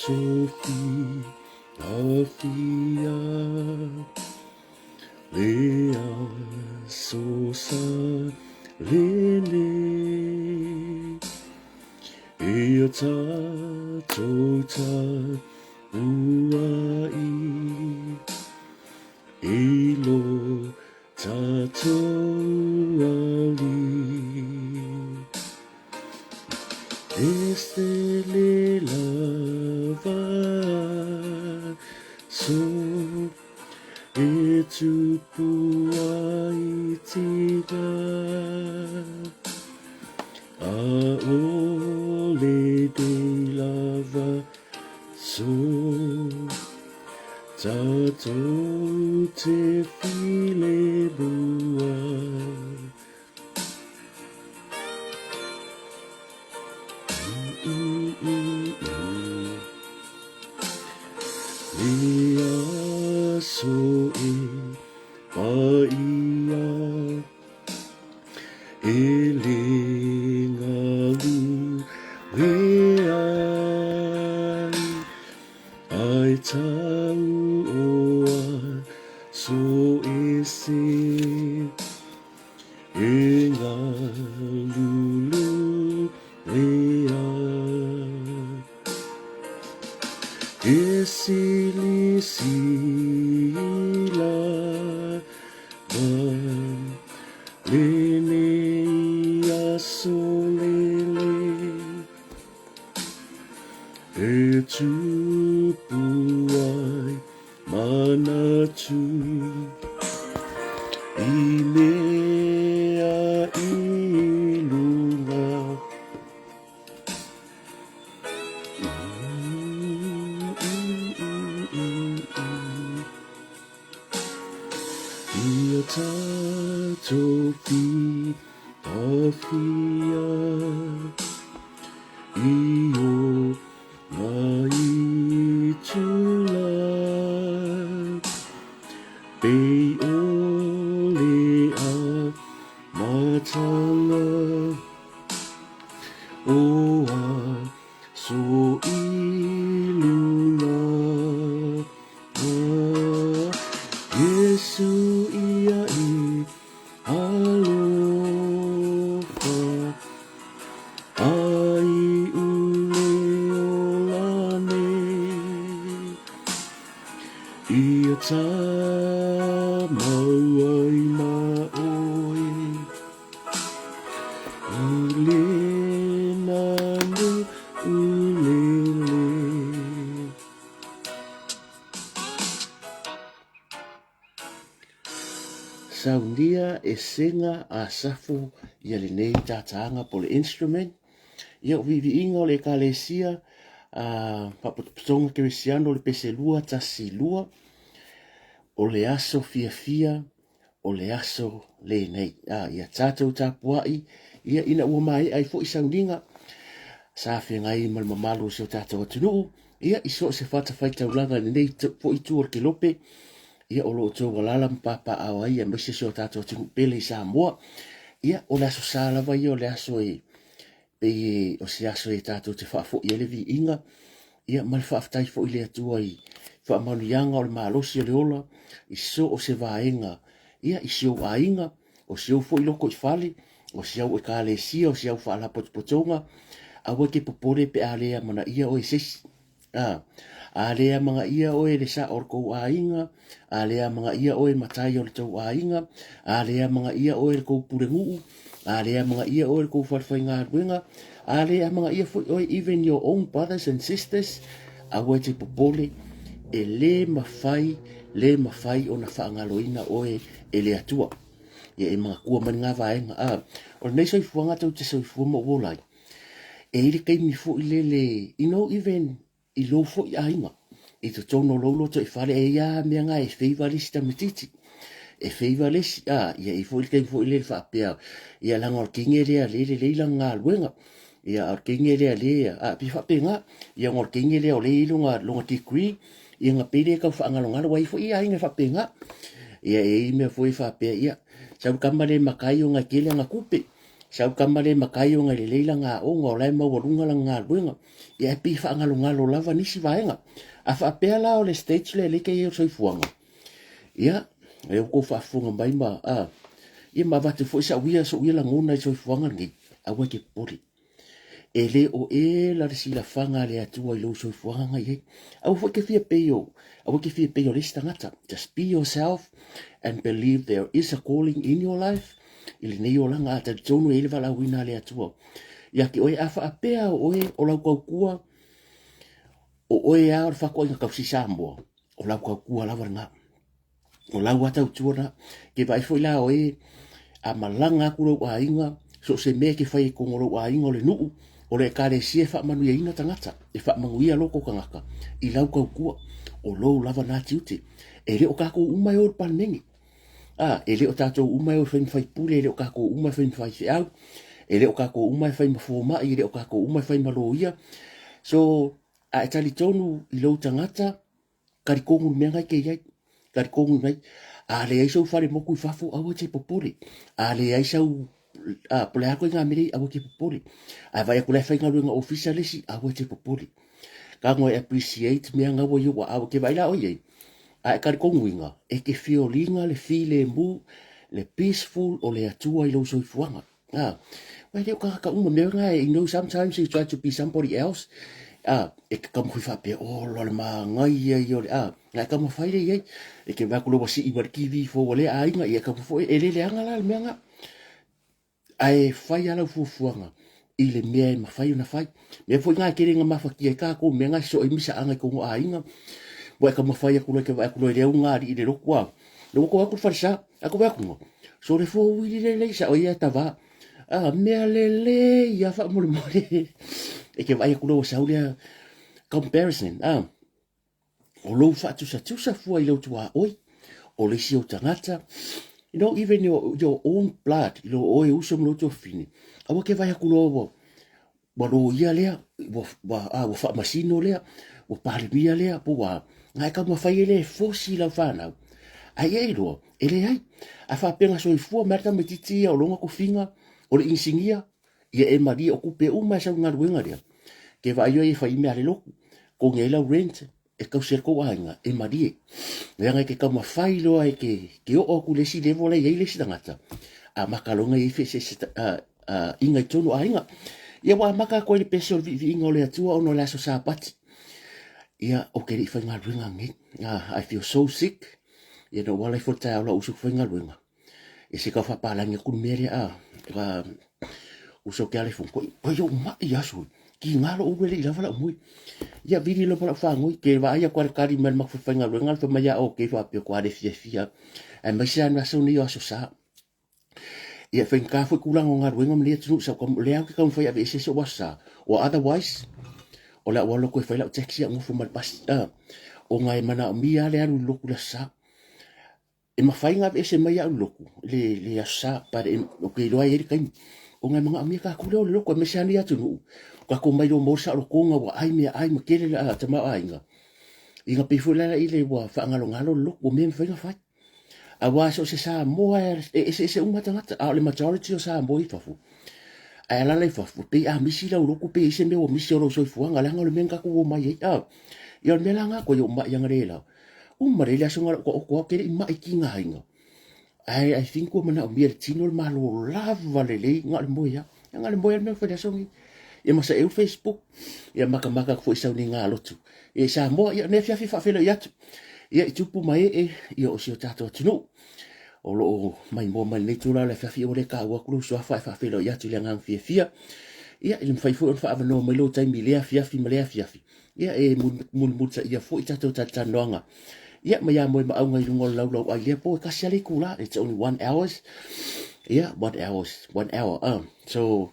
aso fiafia, le aso sa lele. Ia tatou tapuai i lo tatou alii. E se le lava so e tupu ai tika. A o le dei lava so tatou te filemu ai. Le aso e paia e le galue ai, ai tau o aso ese. E ngalulu lea E silisila ma lenei aso lele E tupu ai Manatu i mea i lunga. Ia tātou whiawhia i o Mai tula pei o le a matanga o a so i luna. Yesu ia i Alofa ai ule ola nei Ia tā mau ai ma oe I le nanu ulele. Saunia e sega a Safo ia lenei tātāga po o le instrument. Ia o viiviiga o le Ekalesia a Faapotopotoga Kerisiano o le Pese 212, o le aso fiafia o le aso lenei. A, ia tātou tapuai, ia ina ua maea ai foi sauniga sa feagai ma le mamalu o si o tātou atunuu, ia i so o se fatafaitaulaga i lenei foi itu o le kelope, ia o lo o outou alaala ma papaaao ai aemaise si o tatou atunuu pele i Samoa. Ia o le aso sa lava ia o le aso e pei e o se aso e tatou te faafoi ai le viiga, ia ma le faafetai foi i le Atua i faamanuiaga o le malosi o le ola i so o se vaega, ia i si ou aiga, o si ou foi loko i fale, o si au ekalesia, o si au faalapotopotoga, aua e te popole pe a le amanaia oe e se isi. A, a le amanaia oe e le sao o le tou aiga, a le amanaia oe e matai o le tou aiga, a le amanaia oe e le tou pulenuu, a le amanaia oe e le tou falefaigaluega, a le amanaia foi oe even your own brothers and sisters, aua e te popole, e le mafai, le mafai ona faagaloina oe e le Atua. Ia e manatua mai lena vaega. A, o lenei soifuaga tou te soifua ma ou ola ai, E i ai le taimi foi lele, you know, even i lou foi aiga, i totonu o lou lotoifale, e i ai lava mea na e favour le isi tamaitiiti, e favour le isi, a, ia e i ai foi le taimi foi lele faapea, ia leaga o le teine lea lea e lelei lana galuega, ia a o le teine lea lea, a, e pei e faapena, ia ona o le teine lea o lea e i ai lona, lona degree, ia ona pei lea e tau faagalogalo, aua e i ai foi aiga e faapena. Ia e i ai mea foi faapea, ia, sau le tama lea e matai ona e tele ana tupe. Sau tama le matai ona e lelei lana aoga o la e maualuga lana galuega. Ia e pei e faagalogalo lava nisi vaega. A faapea la o le stage lea lea e te i ai o le soifuaga, ia, lea ua tou faafofoga mai ma, a, ia ma avatu foi sau ia, sou ia lagona i le soifuaga lenei, aua e te popole. E le o ela le silafaga a le Atua i lou soifuaga na i ai. Aua foi te fia pei o, aua te fia pei o le isi tagata. Just be yourself and believe there is a calling in your life. I lenei olaga, a talitonu e i ai le valaauina a le Atua. Ia te oe, a faapea o oe o lau tautua, o oe lava o le fatuaiga tausi Samoa, o lau tautua lava lena. O lau lava tautua lena. Ke vaai foi la o e a malaga atu lou aiga, so o se mea e te fai i totonu o lou aiga o le nuu, o le ekalesia e faamanuiaina tagata, e faamanuia loko tagata i lau tautua. O lou lava na tiute. E le o tatou uma e o i le Palemene. A, e le o tatou uma e o e fai ma faipule, e le o tatou uma e fai ma faifeau, e le o tatou uma e fai ma fomai, e le o tatou uma e fai ma loia. So, a e talitonu i lou tagata, talitonu i le mea na e te i ai, talitonu i ai. A leai sou fale motu i fafo, aua e te popole. A leai sau, a, po o le a ituaiga mea lea e i ai, aua e te popole. A vaai atu la e faigaluega ofisa le isi, aua e te popole. Tago e appreciate mea na ua i ou aao. E te vaai la oe i ai, a e talitonuina, e te feolina le filemu, le peaceful o le Atua i lou soifuaga. Ah, aua e le o tagata uma mea na, you know, sometimes you try to be somebody else. Ah, e te taumafai faapea, ola le manaia ia o le, ah, na e taumafai lea i ai. E te vaai atu loa ua sii mai le TV fou a lea aiga, ia e taumafai foi, e le leaga la le mea na. Ae fai lava lau fuafuaga i le mea e mafai ona fai. Mea foi na e tele ina mafatia ai tatou, mea na e sosoo ai misaaga i totonu o aiga. Ua e taumafai atu loa e te vaai atu loa e le auga alii i le lotu a. Le ua tou atu le falesa, a tou vaai atu loa, sole fou ili lelei sao ia e tava. A mea lelei lava faamolemole. E te vaai atu loa ua sau lea comparison, a. O lou faatusatusa fua i lou tuaoi, o le isi ou tagata, you know, even your own blood, i lo oe uso ma lou tuafafine, aua ke vaai atu loa ua, ua loia lea, ua, ua, a, ua faamasino lea, ua palemia lea, po ua, na e taumafai ai lea e fosi i lau fanau. Ae ia iloa, e leai. A faapea na soifua mai le tamaitiiti ia o lona tofiga, o le inisinia, ia e malie o tupe uma e sau i galuega lea, ke vaai oe e fai mea a le lotu, togi ai lau rent, e tausi ai le tou aiga, e malie. Leaga e te taumafai loa e te, te oo atu i le isi level la e i ai le isi tagata, amata loa ona i ai feeseeseaiga i totonu o aiga. Ia ua amata atu ai le pese o le viiviiga o le Atua ona o le aso Sapati. Ia, ou te le i faigaluega nei. I feel so sick. Ia na ou ala ifo i le taeao lau uso faigaluega. E se tau faapalagi atu le mea lea a. Ka uso ke ala ifo, koi, koi ou mai aso. Ki ngā lo ue le i lava lau mui. Ia vili lo lau whangoi, ke vaai aku ale kari mai le maku whaigaluega, le whamai a o ke whapea ko ale fia fia. Ai mai se anu aso nei o aso sa. Ia whainga foi kūlanga o galuega ma nei atunuu sa ka le au ke kaumawhai ave ese se o aso sa. Or otherwise, o le au alo koe whai lau taxi au ngofo mai le basi. O ngā e mana o mia le alu loku le aso sa. E mafai ona aveese mai au i le lotu, le, le Aso Sa, but e, ou te iloa e i ai le taimi. Ona e manaomia tatou lea o le lotu, aemaise lava nei atunuu, o tatou mai loa maua le saolotoga ua ai meaai ma tele le tamaoaiga, ina pei foi la i le ua faagalogalo le lotu, o mea e mafai ona fai. Aua so o se Samoa e eseese uma tagata, a o le majority o Samoa i fafo, ae alaala i fafo, pei a misi lau lotu, pei e i ai se mea ua misi o lou soifuaga, leaga o le mea na tatou omai ai. A, ia o le mea la lena, koe ou mai analeila. Uma lelei le aso nga ua oko ke le i mai ki nga inga. Ai I think ua manaomia le tino le malo lava lelei nga le moe ia. Nga le moe le mea fai aso ngi. Ia masa eu Facebook. Ia makamaka atu foi sau ni ngā lotu. Ia i Samoa, ia nei afiafi faafeiloai atu. Ia i tupu ma ee, ia o si o tatou atunuu. O lo o maimoa mai lenei itula o le afiafi ua le taua atu lou suafa e faafeiloai atu i le agaga fiafia. Ia, i le mafai foi ona faaavanoa mai lou taimi i lea afiafi ma lea afiafi. Ia, e mulimulitaia foi tatou talatalanoaga. Ia, ma ia moe maauga i luga o le laulau ai lea po e kasi lava le itula. It's only one hours. Ia, one hours, one hour. So,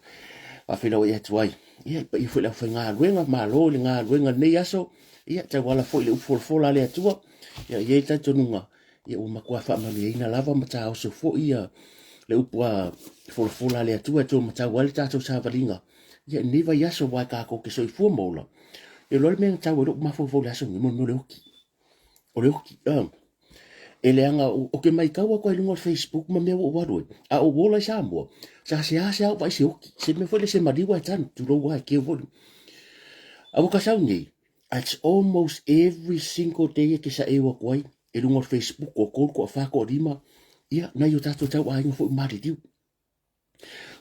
faafeiloai atu ai. Ia, i paia foi le aufaigaluega, malo i le galuega i lenei aso. Ia, tauala foi i le upu folafola a le Atua. Ia, e i ai le talitonuga, ia ua matua faamanuiaina lava ma taoso foi ia le upu a folafola a le Atua e taumatau ai le tatou savaliga. Ia, i lenei vaiaso aua e tatou te soifua ma ola. Ia, o le a le mea na tau ai lou mafaufau i le aso lenei, mo le mea o le oki. O le oki, E leaga o ke maitau atu ai i luga o le Facebook ma mea ua ou alu ai, a ou ola i Samoa, sa seasea ou vaai se oti, se mea foi lea se maliu ae tanu, tulou lava e keu foi. A ua ka sau nei, it's almost every single day e ke saeu atu ai i luga o le Facebook, toatolu, toafa, toalima, ia, nai o tatou tauaiga foi ua maliliu.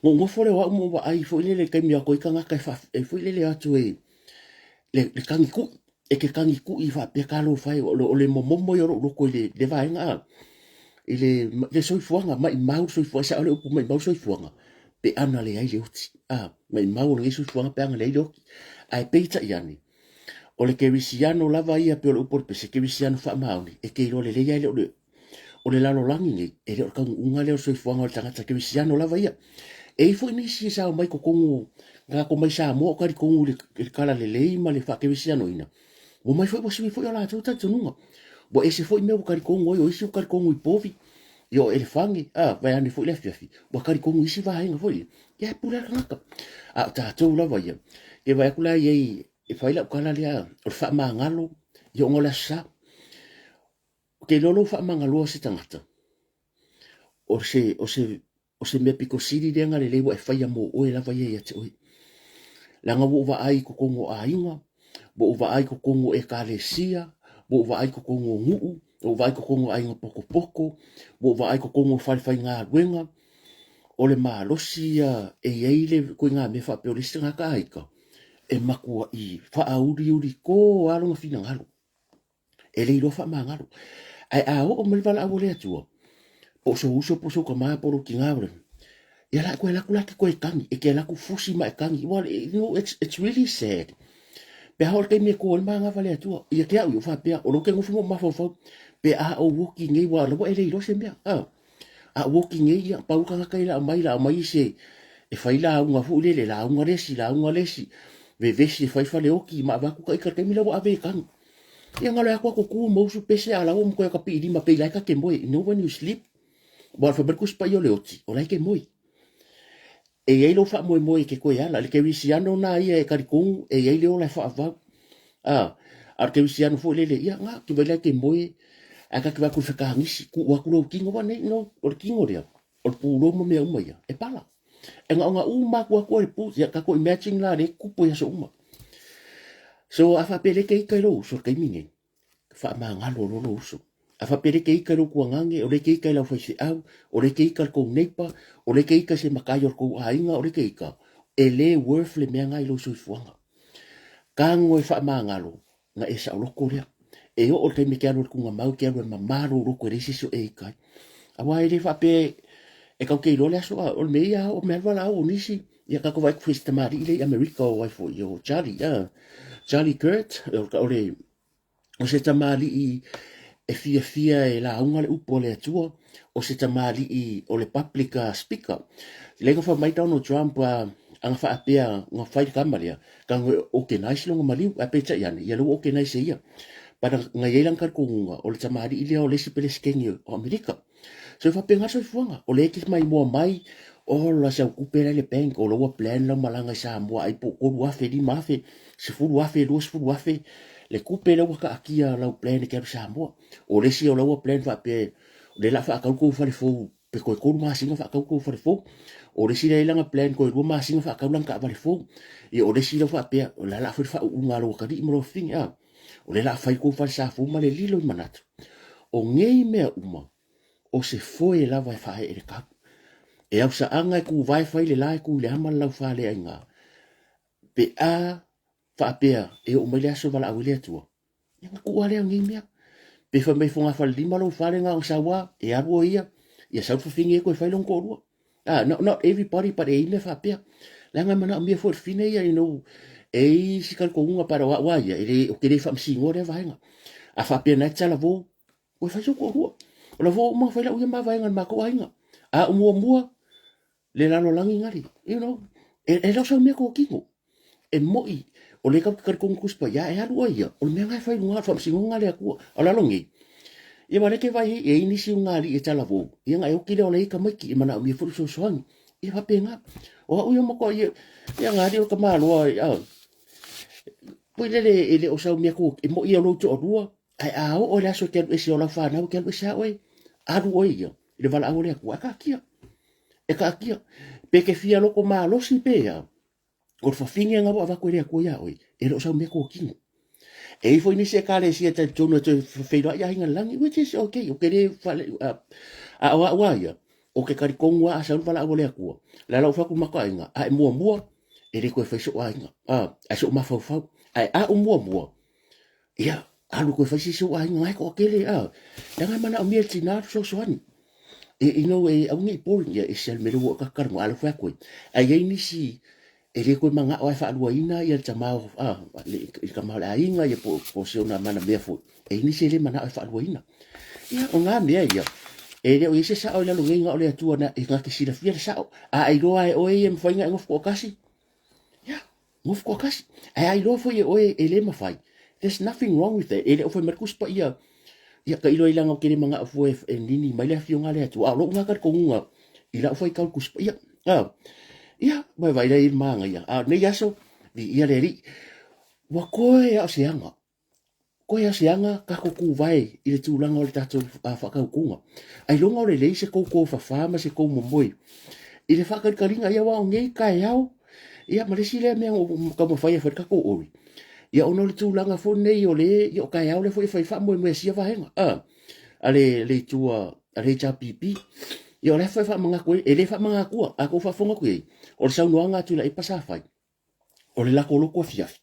Na ou nofo lea o au ma ou vaai foi lele i le taimi o atu ai tagata e faa, e foi lele atu e le, le tagi kuʻi, e te tagi kuʻi faapea talofa e, o le momomo ia o lou loto i le, le vaega a, i le, le soifuaga, maʻimau le soifuaga, e sao le upu maʻimau le soifuaga, pe ana leai le oti, a, maʻimau o lenei soifuaga pe ana leai le oti. Ae peitai ane, o le kerisiano lava ia pei o le upu o le pese, kerisiano faamaoni, e te iloa lelei lava e le o le O le lalolagi nei, e le o le taunuuga lea o le soifuaga o le tagata kerisiano lava ia. E i ai foi nisi e sao mai totonu, na latou mai Samoa o talitonu i le talalelei ma le faakerisianoina, ua omai foi ua sui foi o latou talitonuga. Ua ese foi mea ua talitonu ai, o isi ua talitonu i povi, ia o elefane, a, vaeane foi le afiafi, ua talitonu i isi vaega foi ia, ia e pule lava le tagata. A o tatou lava ia, e vaai atu la i ai, e fai lau tala lea, o le faamagalo, ia ona o le Aso Sa. Ou te iloa lou faamagaloa se tagata, o se, o se, o se mea pito sili lea na lelei ua e faia mo oe lava ia ia te oe. Leaga ua ou vaai i totonu o aiga, ua ou vaai i totonu o ekalesia, ua ou vaai i totonu o nuu, ua ou vaai i totonu o aiga potopoto, ua ou vaai i totonu o fale faigaluega, o le malosi ia e i ai le ituaiga mea faapea o le isi tagata a ita, e matuai faauliulito lava lona finagalo. E le iloa faamagalo. Ae a oo mai le valaau a le Atua, po o sou uso, po o sou tama, po o lou tina, ia la e toe alu atu la e te toe tagi, e te alu atu fusi ma e tagi. Well, you know, it's really sad. Pe a oo i le taimi e to ai le manava a le Atua, ia te au ia, ua faapea, o lea ou te nofo ma ou mafaufau, pe a ou oti nei, ua lea ua e le iloa se mea. A ou oti nei, ia, pau le tagata ia o le a aumai, o le a aumai se, e fai lauga foi lele, lauga le isi, lauga le isi, vevesi e fai faleoti, ma avatu ta ita i le taimi lea ua ave e tagi. Ia galo e aku aku ku ma usu pese a lau mo koe ka pii lima pei lai ka ke moe. You know when you sleep, wa fa mai kusi paia o le oti, o lai ke moe. E iai lou faamoemoe i ke koe ala, le kerisiano na ia e talitonu e iai le ola e faavau. A, a o le kerisiano foi lele, ia nga, ke vai lai ke moe, ae ka te vai aku i le fekagisi, kuu atu lou tino, wa nei, no, o le tino lea, o le pulou ma mea uma ia, e pala. E gaoga uma atu atu ai le pu, ia tatou imagine la le tupu i aso uma. So a faapea le te ika i lou uso i le taimi nei, faamagalo loa lou uso. A faapea le te ika i lou tuagage, o le te ika i lau faifeau, o le te ika i le tou neighbor, o le te ika i se matai o le tou aiga, o le te ika, e le worth le mea na i lou soifuaga. Tago e faamagalo, na e saoloko lea. E oo i le taimi e te alu i le tugamau, e te alu e mama lou loto e leai se isi o e ika ai. Aua e le faapea e tatou te iloa le aso, a o le mea ia o mea valaau o nisi, ia tatou vaai atu foi i si tamalii lea i Amerika o ai foi, o Charlie, Charlie Kurt, o le, o se tamalii e fiafia e lauga le upu a le Atua, o se tamalii o le public speaker. Lea na fai mai Donald Trump, a na faapea na fai le tama lea, Tago e organize lona maliu, ae peitai ane, ia lea ua organize e ia. But na i ai lana talitonuga, o le tamalii lea o le isi Peresetene o Amerika. So e faapena le soifuaga, o lea e te maimoa mai, ola si au tupe la i le bank, o la ua plan lau malaga i Samoa ai po o 3,000, 5,000, 10,000, 20,000, le tupe lea ua taatia lau plan e te alu i Samoa. O le isi o la ua plan faapea, o lea o le a faatau le tou fale fou pe toe 3 masina faatau tou fale fou. O le isi lea e i ai lana plan toe 2 masina faatau lana taavale fou. Ia o le isi lea faapea, o le a fai le faauuga a lou atalii ma lou afafine, a. O lea o le a fai tou falesa fou ma le lilo i manatu. O nei mea uma, o se foe lava e faaee le tau. E ausaaga e tuvae fai le la e tu i le ama le laufaleaiga. Pe a faapea e oo mai le aso e valaau ai le Atua, Ia ona tuu lava lea o nei mea. Pe fai mai fogafalelima lou fale na ona sau lava, e alu o ia, ia sau le fafine ia toe fai lona toalua. Ah, not, not everybody, but e i ai mea faapea. Leaga e manaomia foi e le fafine ia, you know, e i ai isi talitonuga, but o au lava ia, e le, ou te le faamasinoa lea vaega. A faapea na e talavou, ua fai sou toalua. O la foi ua uma ona fai lau ia mavaega i le matou aiga. A o muamua, le lalolagi nali, you know, e le o sau mea totino. E moi, o lea tatou te talitonu Tusi Paia, e alu ai ia, o le mea lena e fai i luga o le faamasinoga a le Atua. A o lalo nei, ia aua o lea e te vaai ai, e i ai nisi o nā alii e talavou, ia ona e oti lea o la e i ai tamaiti e manaomia foi le fesoasoani. Ia faapena. O au ia matua ia, ia nā alii o le tamaloa, a, foi lele e le o sau mea e moi o lou toalua. Ae a oo i le aso e te alu ese o lau fanau e te alu ese lava oe, alu oe ia i le valaau a le Atua, ae taatia, e taatia. Pe te fia loko malosi pe a, o le fafine lena ua avatu e le Atua ia oe, e le o sau mea totino. E i ai foi nisi ekalesia e talitonu e toe feiloai aiga i le lagi, which is okay, ou te le fale, a o au lava ia, ou te talitonu lava a sau le valaau a le Atua, le ala ou fai atu i matou aiga, a e muamua, e le toe fai sou aiga, ae sou mafaufau. Ae a ou muamua, ia, alu toe fai se isi ou aiga, na e toatele, leaga e manaomia e le tina le fesoasoani. E, you know, e aua ne i boring, ia, ese lava le mea lea ua oo i talanoa, a o lea ua fai atu ai, ae i ai nisi e le toe manao lava e faaluaina ia le tama o, le tama o le aiga ia po o si ona mana mea foi. E i ai nisi e le manao e faaluaina. Ia, o na mea ia, e le o i ai se sao i lalo nei na o le Atua na, na te silafia le sao. A e iloa e oe ia e mafai ona e nofo toatasi, ia, nofo toatasi. Ae a iloa foi e oe e le mafai, there's nothing wrong with that. E le o fai mai le Tusi Paia, ia tailo ai leaga ou te le manao fua e nini mai le afioga a le Atua. A o lou na talitonuga i lau faitau i le Tusi Paia. Ia, vaivai lea i le manaia. A o lenei aso, viia le Alii. Ua toe lava o se aga. Koe a se aga tatou tuvae i le tulaga o le tatou faatautoga. Ailoga o lelei se tou tofafa ma se tou momoe i le faatalitaliga ia aua o nei taeao ia ma le isi lea mea na taumafai e fai le tatou ori ia ona o le tulaga foi nei o le ia o taeao lea foi e fai faamoemoe a sia vaega a le le itu a le HRPP ia o la e foi faamanatu ai e le faamanatua a tou faafofoga atu i ai o le saunoaga a Tuilaepa sa fai o le latou lotu afiafi,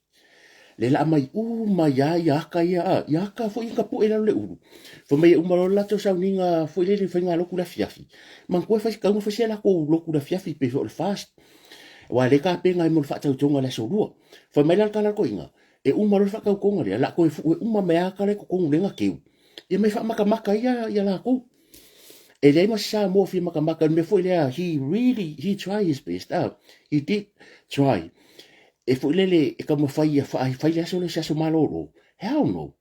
le la aumai uma ai lava ia aka ia, a, ia aka foi ia tapue i lalo o le ulu. Fai mai e uma loa le latou sauniga foi lele faiga lotu i le afiafi, manatua e fai, tatau ona fai se latou lotu i le afiafi pei foi o le fast, aua o lea e tapena ai mo le faatautoga i le aso Lua. Fai mai la le tala a le toeaina, e uma loa le faatautoga lea, o le a toe fue uma mai lava aka la e i totonu lea na teu, ia ma e faamatamata ai ia latou. E leai ma se Samoa fia matamata i le mea foi lea, he really, he try his best, he did try. E foi lele, e taumafai ia fai le aso lea o se aso malolo. Hell no.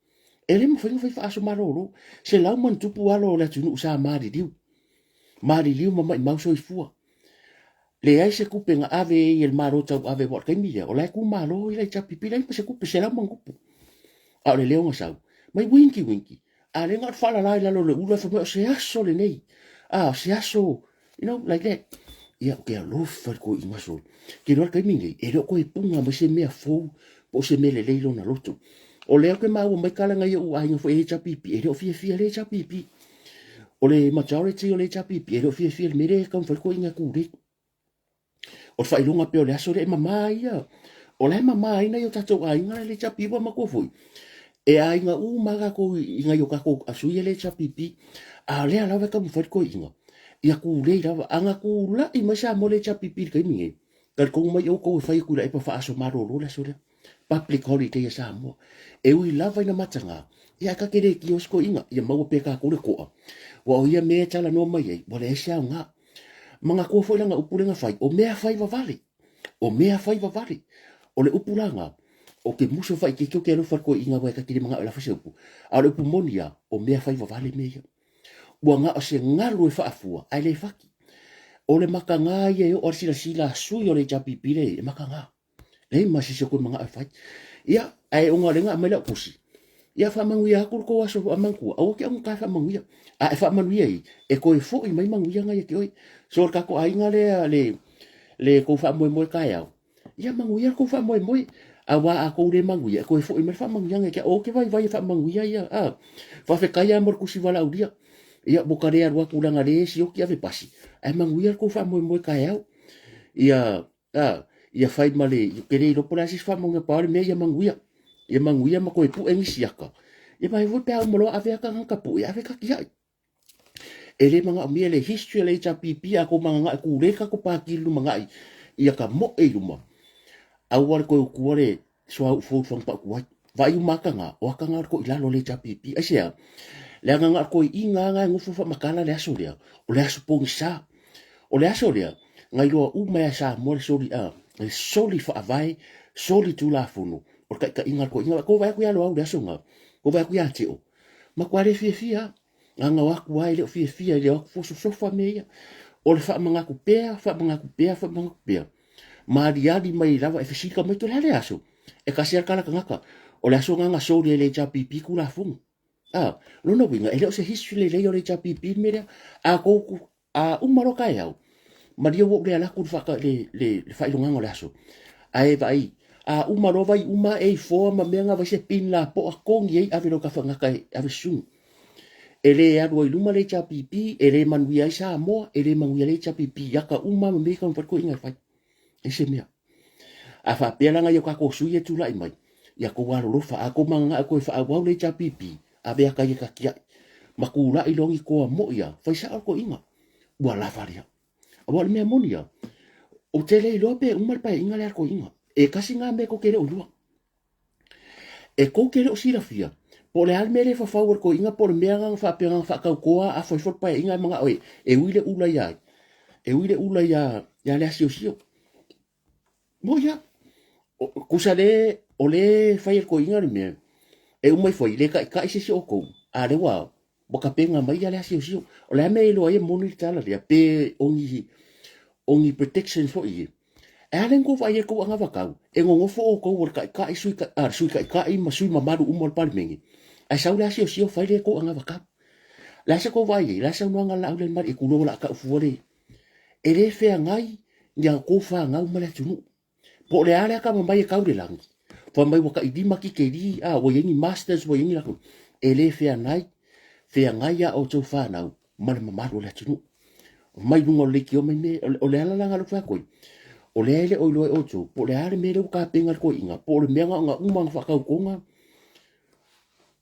E le mafai ona fai faaso malolo. 100+ alo o le atunuu sa maliliu. Maliliu ma maimau soifua. Leai se tupe na ave ai e le Malo tauave aua o le taimi lea, o la e tu malo i le HRPP, leai ma se tupe, 100+. A o le leo na sau, mai winki winki, a lea na o le faalala i lalo o le ulu ae fai mai o se aso lenei. A o se aso, you know, like that. Ia, ou te alofa i le toeaina solo. Ke iloa le taimi nei, e le o toe puna mai se mea fou po o se mea lelei lona loto. O lea ou te maua mai tala nai ou aiga foi e HRPP, e le o fiafia le HRPP. O le majority o le HRPP, e le o fiafia i le mea lea e taumafai le toeaina e tulei. O le faailoga pea o le aso lea e mama ai ia. O la e mama ai nai o tatou aiga la e le HRPP ua matua foi. E aiga uma lava tatou i nai o tatou sui e le HRPP. A o lea lava e taumafai le toeaina ia tulei lava. A na tulai mai Samoa le HRPP i le taimi nei, talitonu mai outou e fai atu i la epa faaso malolo le aso lea. Public holiday a Samoa. E ui lava ina mataga, ia ae ta te le tio se toeaina, ia maua pea tatou le toa. Ua o ia mea e talanoa mai ai, ua leai se aoga. Manatua foi lana upu lea na fai, o mea fai vavale, o mea fai vavale. O le upu la na, o ke muso faaitiitia ou te alofa i le toeaina aua e ta te le manao e lafo se upu, a o le upu moni lava, o mea fai vavale mea ia. Ua na o se galu e faafua ae le fati. O le mataga ia e oo lava le silasila a sui o le HRPP lea e mataga. Leai ma se isi o toe manao e fai. Ia, ae ona o lea na aumai lau tusi, ia faamanuia atu le tou aso manatua, aua te augata e faamanuia. A e faamanuia i, e toe foi mai manuia na ia te oe. So, le tatou aiga lea, le, le tou faamoemoe taeao, ia manuia le tou faamoemoe. Aua a tou le manuia, e toe foi mai le faamanuiaga ia te au. Ou te vaivai e faamanuia ia, a. Faafetai lava mo le tusi valaaulia. Ia, ua ta le alu atu leaga o lea e sioki ave pasi, ae manuia le tou faamoemoe taeao. Ia, A, ia fai ma le, ou te le iloa po o le a se isi faamanuia, pau le mea ia manuia. Ia manuia ma toe pue nisi aka. Ia ma foi pe a uma loa ave aka na ka pue, ave ka tiai. E le manaomia le history a le HRPP a kou magagae kūlē ka ko pāti i le lumanai ia ka moe i luma. Aua le toe utua le suauu fou i le fagu paʻu tuai. Vaai uma aka na, o aka na o le toilalo a le HRPP. Aisea? Leaga na o le toeaina lava na e nofo faamatala le aso lea, o le aso pogisa. O le aso lea, na iloa uma e Samoa le soli, a, le soli faavae, soli tulafono, o le taitaiga a le toeaina. Kou vaai atu ia Loau i le aso lena, kou vaai atu ia Teo, matua le fiafia lava. Na ona o atu lava e le o fiafia, e le o atu fua sosofa mea ia. O le faamanatu pea, faamanatu pea, faamanatu pea, ma aliali mai lava e fesili tamaiti, o le a le aso? E tasi lava le tala tagata, o le aso lena na soli ai e le HRPP tulafono. A, lona uiga, e le o se history lelei o le HRPP le mea lea. A kou, a uma loa taeao, malie ua ou le alu atu i le, le, le faailogaga o le aso. Ae vaai, a uma loa vai uma e ifoa ma mea na vai se pin lapoa togi ai ave loa tafagata e ave susunu. E le alu ai luma le HRPP, e le manuia ai Samoa, e le manuia le HRPP i ata uma ma mea taumafai toeaiina e fai. E se mea. A faapea la nai o tatou sui e tulai mai, ia tou alolofa, a tou mananao toe faaauau le HRPP, ave ata ia tatiai, ma tulai loa ni toa moi a, fai sao le toeaina, ua lava lea. Aua o le mea moni a, ou te le iloa pe uma le paeaiga lea a le toeaina. E tasi na mea tou te le o iloa. E tou te le o silafia, po o le a le mea lea e fafau e le toeaina po o le mea na faapea na faatautoa afa ifo le paeaiga ae manao e, e ui le ula ia ai, e ui le ula ia, ia le asiosio. Moi a, kusa le, o le fai e le toeaina le mea, e uma ifo ai, le taitai se isi o outou, a lea ua, ua tapena mai ia le asiosio. O le a mea e iloa ai e moni le tala lea, pe o ni, o ni protection foi ia. E a le na tou vaai ai tou anavatau, e nonofo outou o le taitai, sui, a, le sui taitai ma sui mamalu uma o le Palemene, ae sau le asiosio fai le tou anavatau. Le a se tou vaai ai, le a saunoaga a le Laaulialemaliu, tulou o le a tau fua le, e le feagai ni a outou fanau ma le atunuu. Po o le a le atamamai e tau i le lagi, fai mai ua tailima tikeri, a ua i ai ni masters, ua i ai ni latou, e le feagai, feagai a outou fanau ma le mamalu o le atunuu. Mai luga o le leitio mai me, o le ala la na alofa atu ai, o lea e le o iloa e outou, po o le a le mea lea ua tapena le toeaina, po o le mea na ona uma na faatautoga,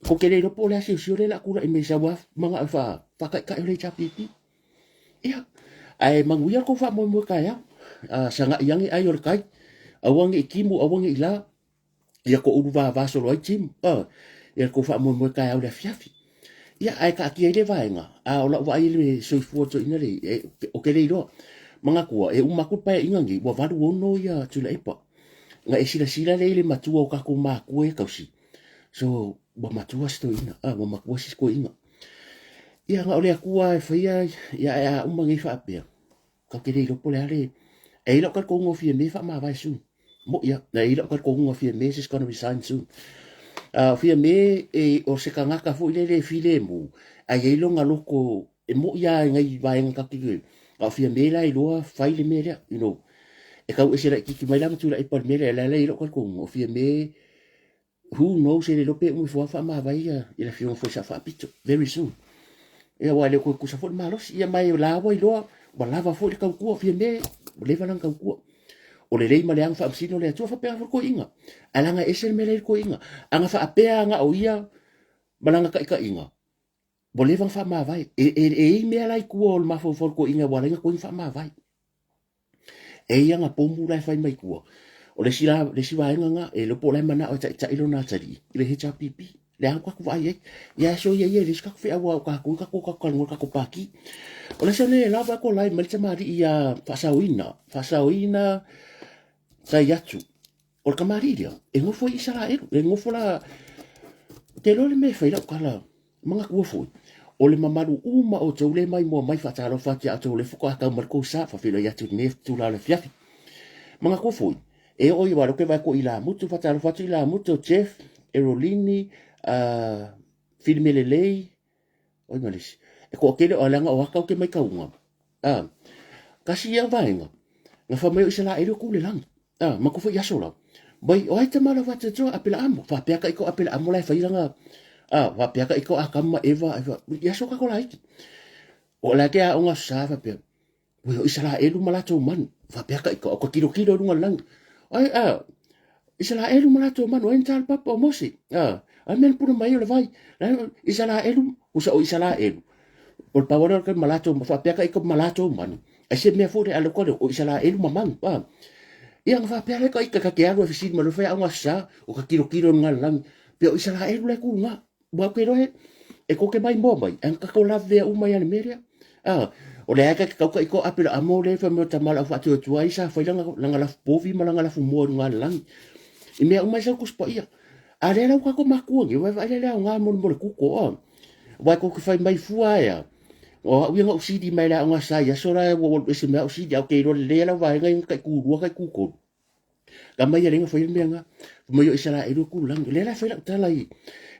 ko te le iloa po o le a siosio lea o le a tulai mai sau lava manao e faataitai o le HRPP. Ia, ae manuia le tou faamoemoe taeao. Sagai ane ai o le tai, aua ne i timu, aua ne i la, ia toulu vava solo ai timu, ia le tou faamoemoe taeao i le afiafi. Ia, ae taatia ai le vaega, a o lau vaai i le soifua toeaina le, ou te le iloa. Manatua, e uma atu le paeaiga lenei, ua 86 ia Tuilaepa. Na e silasila lea i le matua o tatou matua ia tausi. So, ua matua si toeaina, ua matua si toeaina. Ia, na o le Atua e faia, ia, ae a uma nei faapea, tatou te le iloa po o le a le... E i ai lau talitonuga o Fiame e faamavae soon. Mo'i a, e i ai lau talitonuga o Fiame is gonna resign soon. O Fiame, e, o se tagata foi lele e filemu, ae i ai lona loto, e mo'i lava i nai vaega tatou te... A o Fiame la e iloa fai le mea lea, you know. E tau ese laitiiti mai la ma Tuilaepa i le mea lea, la e i ai lou talitonuga, o Fiame, who knows e le iloa pe uma ifo lava faamavae ia i le afioga foi Sao Faapito very soon. Ia aua e le o toe tusa foi le malosi. Ia ma e la ua iloa ua lava foi le tautua Fiame, ua leva lana tautua. O le lelei ma le aga faamasino le Atua faapea foi le toeaina. Ae leaga e ese le mea la e i le toeaina. A na faapea na o ia ma lana taitaiga, ua leva ona faamavae. E, e, e i ai mea la i tua o le mafaufau o le toeaina ua ala ai ona toe faamavae. E i ai ana pomu la e fai mai tua. O le isi, la, le isi vaega na, e le po o la e manao e taitai lona atalii i le HRPP. Le a tatou vaai ai. Ia e soia ia e le isi tatou feau a o tatou, tatou tatou talanoa tatou pati. O le aso nei e lava ko lai mai le tamalii ia faasaoina, faasaoina tai atu. O le tamalii lea, e nofo i Isaraelu, e nofo la, te iloa le mea e fai lau tala, manatua foi, o le mamalu uma o outou lea mai moa mai faatalofa atu ia outou lea faatoa tau mai le tou sa, faafeiloai atu i lenei itula o le afiafi. Manatua foi, e oo i aua o lea ou te vaai atu i Lamutu, faatalofa atu i Lamutu, Jeff, Erolini, Filimelelei, oi ma le isi. E toatele o leaga o ata ou te maitauga. A, kasi ia vaega, na fai mai o Isaraelu e ku le lagi. A, ma ko foi aso la. Mai, o ai tama la whātua Apelaamo. Whāpea ka iko Apelaamo la e whai ranga. A, whāpea ka iko Akama Eva, Eva. I aso ka ko laiki. O la ke a onga sa whāpea. Ui o Isaraelu ma latou manu. Faapea ka ika, o ka kilokilo i lunga o le lagi. Ai, a, Isaraelu ma latou manu, ai na tala papa o Mose. A, ai mea na puna mai o le vai. Isaraelu, usa o Isaraelu. O le pau lea o ma latou, faapea ka ika ma latou manu. Ai se mea foi le ale kore o Isaraelu ma manu. A, ia na faapea le ka ika ka ke alu e fesili ma le whai au ngā sa, o ka kilokilo i lunga o le lagi. Pea o Isaraelu le ku ngā. Ua ke lohe, e koke mai moa mai, e kako lavea uma ia le mea lea. Ah, o le ae ka kauka i ko ape la amo le fa mo tamala au whaatu atu ai sa whai langa, langa lafu povi ma langa lafu moa runga le langi. I mea uma i sau kuspa ia. A lea lau kako makua ngi, wai vai lea o ngā mole mole kuko, ah. Wai ko ke whai mai fua ea. O au ia ngau sidi mai la o ngā sa ia so la ua ua ese mea au sidi au ke iro le lea lau vaenga i kai kūrua kai kūkolu. Ka mai a lenga fai le mea nga. Mai o Isaraelu ku lang. Le la fai la tala i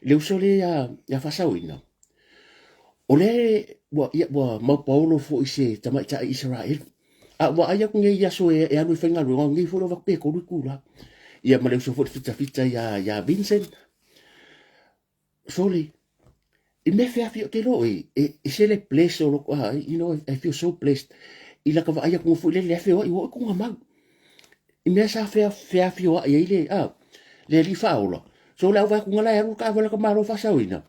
le uso le ya ya fasaoina. O le ua ia ua mau paolo fo i se tamaitai Isaraelu. A ua ai aku nei aso e, e alu e faigaluega, nei foi lova pe kolu i la. Ia ma le uso foi le fitafita ia, ia Vincent. Sorry. I mea feafi o te lo e, e, e se le bless o loko, ah, you know, I feel so blessed. I laka vaai aku foi le le afe o ai o kunga mau. I mea sa fea feafi o ai le, ah, le li whaola. So le au vai kunga la e alu ka awala ka malo whasauina.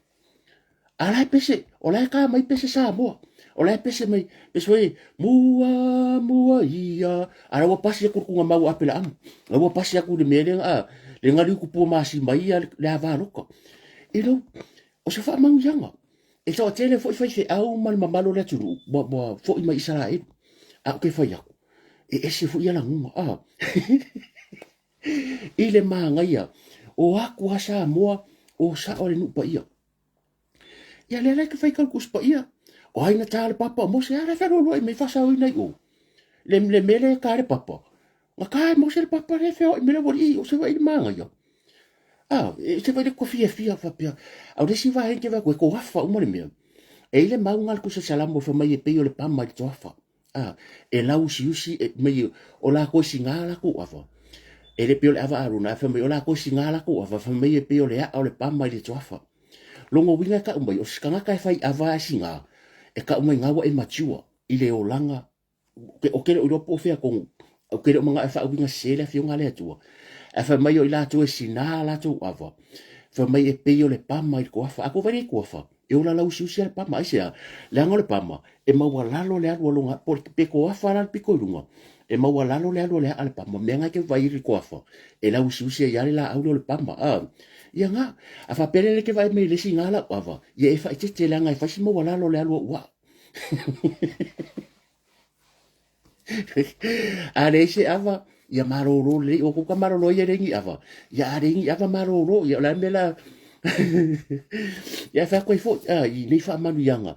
A la e pese, o la e ka mai pese Samoa. O la e pese mai, pese foi, mua, mua ia. A la ua pasi aku kunga mau ape la amu. La ua pasi aku le mea le, a, le ngaliu kupua masi mai ia le ava loka. You know, o se faamanuiaga. E toatele foi faifeau ma le mamalu o le atunuu ua, ua foi mai Isaraelu. A o ke fai aku, e ese foi ia laguga. A. I le māgaia, o aku a Samoa, o sao le nuu paia. Ia lea la ke fai kau kus paia. O ai na tā le papa o Mose, a le whenua i me whasau i nei o. Le, le mele ka le papa. Nga ka e Mose le papa le wheo i mele wari i o se wai le māgaia. A, e se wai le kua fia fia whapea. Au le si wāhen ke wai koe ko afa uma le mea. E ile maunga le kusa salamo wha mai e pei o le pama i le toafa. A, e lauusiusi e mai o lākou e sigā lākou ava. E le pei o le ava a Arona, ae fai mai o lākou e sigā lākou ava, fai mai e pei o le aʻa o le pama i le tuafa. Logo uiga e kaʻu mai, o se kanaka e fai ava ae sigā, e kaʻu mai ngā ua e mature i le olaga, o ke le o iloa po o fea tonu, o ke le o manaʻo e faauiga sese le afioga a le Atua. Ae fai mai o i latou e sinā latou ava, fai mai e pei o le pama i le toafa. A kou vai le toafa, E ola lauusiusi a le pama, aisea? Leaga o le pama, e maualalo le alu a lona, po pe toafa la le pito i luga, e maualalo le alu a le aa le pama, mea na e te vaai ai le toafa, e lauusiusi ai lava le laau lea o le pama, a. Ia na, a faapea lea e te vaai mai i le isi na lau ava, ia e faaeteete leaga e fai si maualalo le alu a ou aa. A leai se ava, ia malolo lelei, o kou ka malolo ai e leai ni ava. Ia a leai ni ava malolo, ia o le a le mea la ia e fai atu ai foi a, i nei faamanuiaga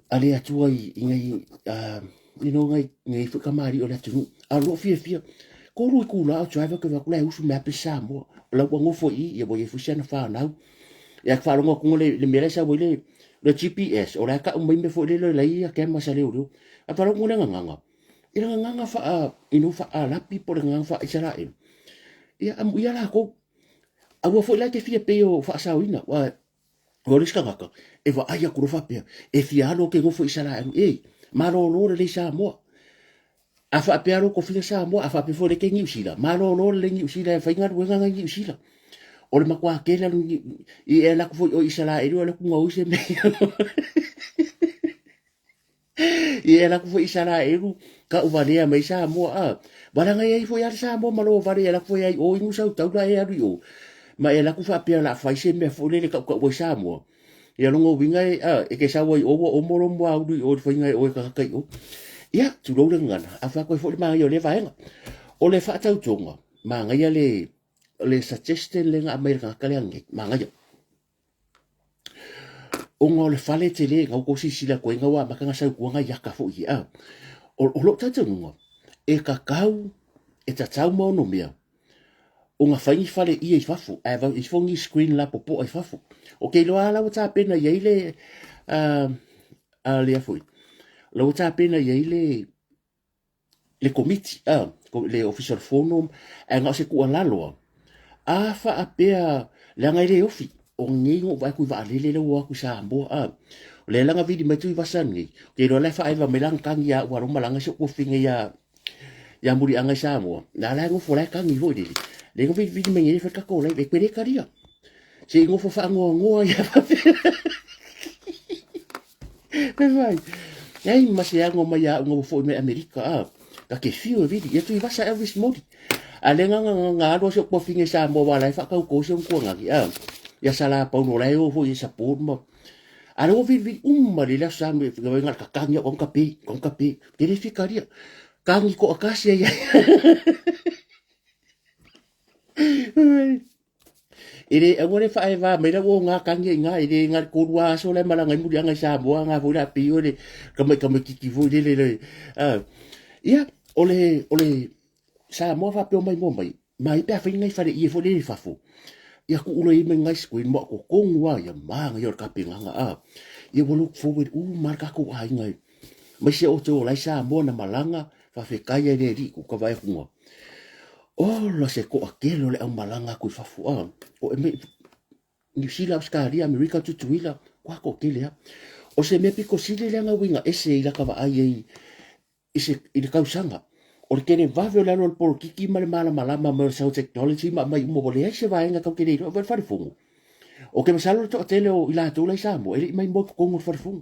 a le Atua i, i nei, uh, you know, ngai, nei foi kamali'i o le atunuu. A o loo fiafia, kolu itulā o driver ke vaku la e usu mai a pese Samoa. O la ua nofo i i, ia ua i ai foi si ana whanau. Ia ke faalogo atu le, le mea la e sau ai le, le GPS, o la e kau mai mea foi lele lai ia kema sa leoleo. A faalogo le gagana. I le gagana faa, you know, faalapi po le gagana faa Isaraelu. Ia amu ia lākou. Aua foi la e te fia pei o faasaoina. Ua, o le isi tagata, e vaai atu loa faapea, e fia alu au ke nofo i Isaraelu. Ei, malolo lelei Samoa. A faapea lou tofiga Samoa, a faapea foi le ke Niu Sila, malolo lelei Niu Sila e fai galuega ngai Niu Sila. O le matua tele alu i e laku foi o Isaraelu e laku gaoi se mea. I e laku foi Isaraelu ka u valea mai Samoa a. Wala ngai ai foi ale Samoa ma lo vale e laku foi ai o inu sau taula e alu i o. Ma e laku faapea la fai se mea foi lele kau kau ai Samoa. Ia longa uiga e, a, e ke sau ai o ua omo lo mua ulu i o i le faiga e o e kakaka i o. Ia, tulou le gagana, a whea koe foi le māngai o le vaega. O le whaatautonga, māngaia le, le suggestion le nga mai le kangaka le angi, māngaia. Onga o le fale te le, ngau ko sisila koe ngau a makanga sau kuanga i aka foi i a. O, o lo tātaununga, e kakau, e tatau ma ono mea, o nga fai ni fale ia i fafo, ae vau ifo ni screen la popoa i fafo. O ke iloa la ua tapena i ai le, uh, a lea foi, la ua tapena i ai le, le komiti, uh, le ofisa o le fono, ae na o se tuualalo a, a faapea, leaga e le ofi, o nei no vaai ku vaalele le ua atu i Samoa, a, o lea la na vili mai Tuivasa nei, ke iloa la e faaeva mai la na tagi ia ua loma langa si o kofi nei ia, ia Muliaga i Samoa, na la e nofo la e kagi foi lele. Le no vilivili mai nei fai kako lai, e pele karia. Se i nofo whaangoangoa ia Pe vai. Ei, ma se ango mai a unga foi mai Amerika, a. Ka ke fiu e vili, ia tui vasa Elvis Modi. A le nga nga nga alo se kwa finge Samoa wa lai whakau ko se ungkua ngaki, a. Ia sala pauno lai o foi e support ma. A le o vili vili umma le la sa me nga nga ka kangi o ka pe, o ka pe. Te le fikaria. Kangi ko akasia ia. E le aua le whaewa mai la o ngā kangi i ngā e le ngā korua aso le malanga i muri anga i Samoa ngā foi la pio le kamai kamai kiki foi le le le. Uh, ia, o le, o le Samoa faapea o maimoa mai, mai pe afai nai fale ie foi lele i fafo. Ia kuu loa i ai mai nai screen mo totonu lava ia manaia o le tapenaga a. Ia ua look forward uma lava le tatou aiga i aemaise outou o la e i Samoa na malaga, faafetai lava i le Alii ua ta vaai atu ola se toatele o le aumalaga atu i fafo a. O e mai Niu Sila, Ausetalia, Amerika, Tutuila, ua toatele lava. O se mea pito sili lea na uiga ese i lata vaai ai i, se, i le tausaga. O le televave o le alu o le polokiki ma le malamalama mai o le sau technology ma aumai uma, ua leai se vaega tatou te le iloa. Vaai le falefono. Ou te masalo le toatele o i latou la i Samoa e le i maimoa i totonu o le falefono.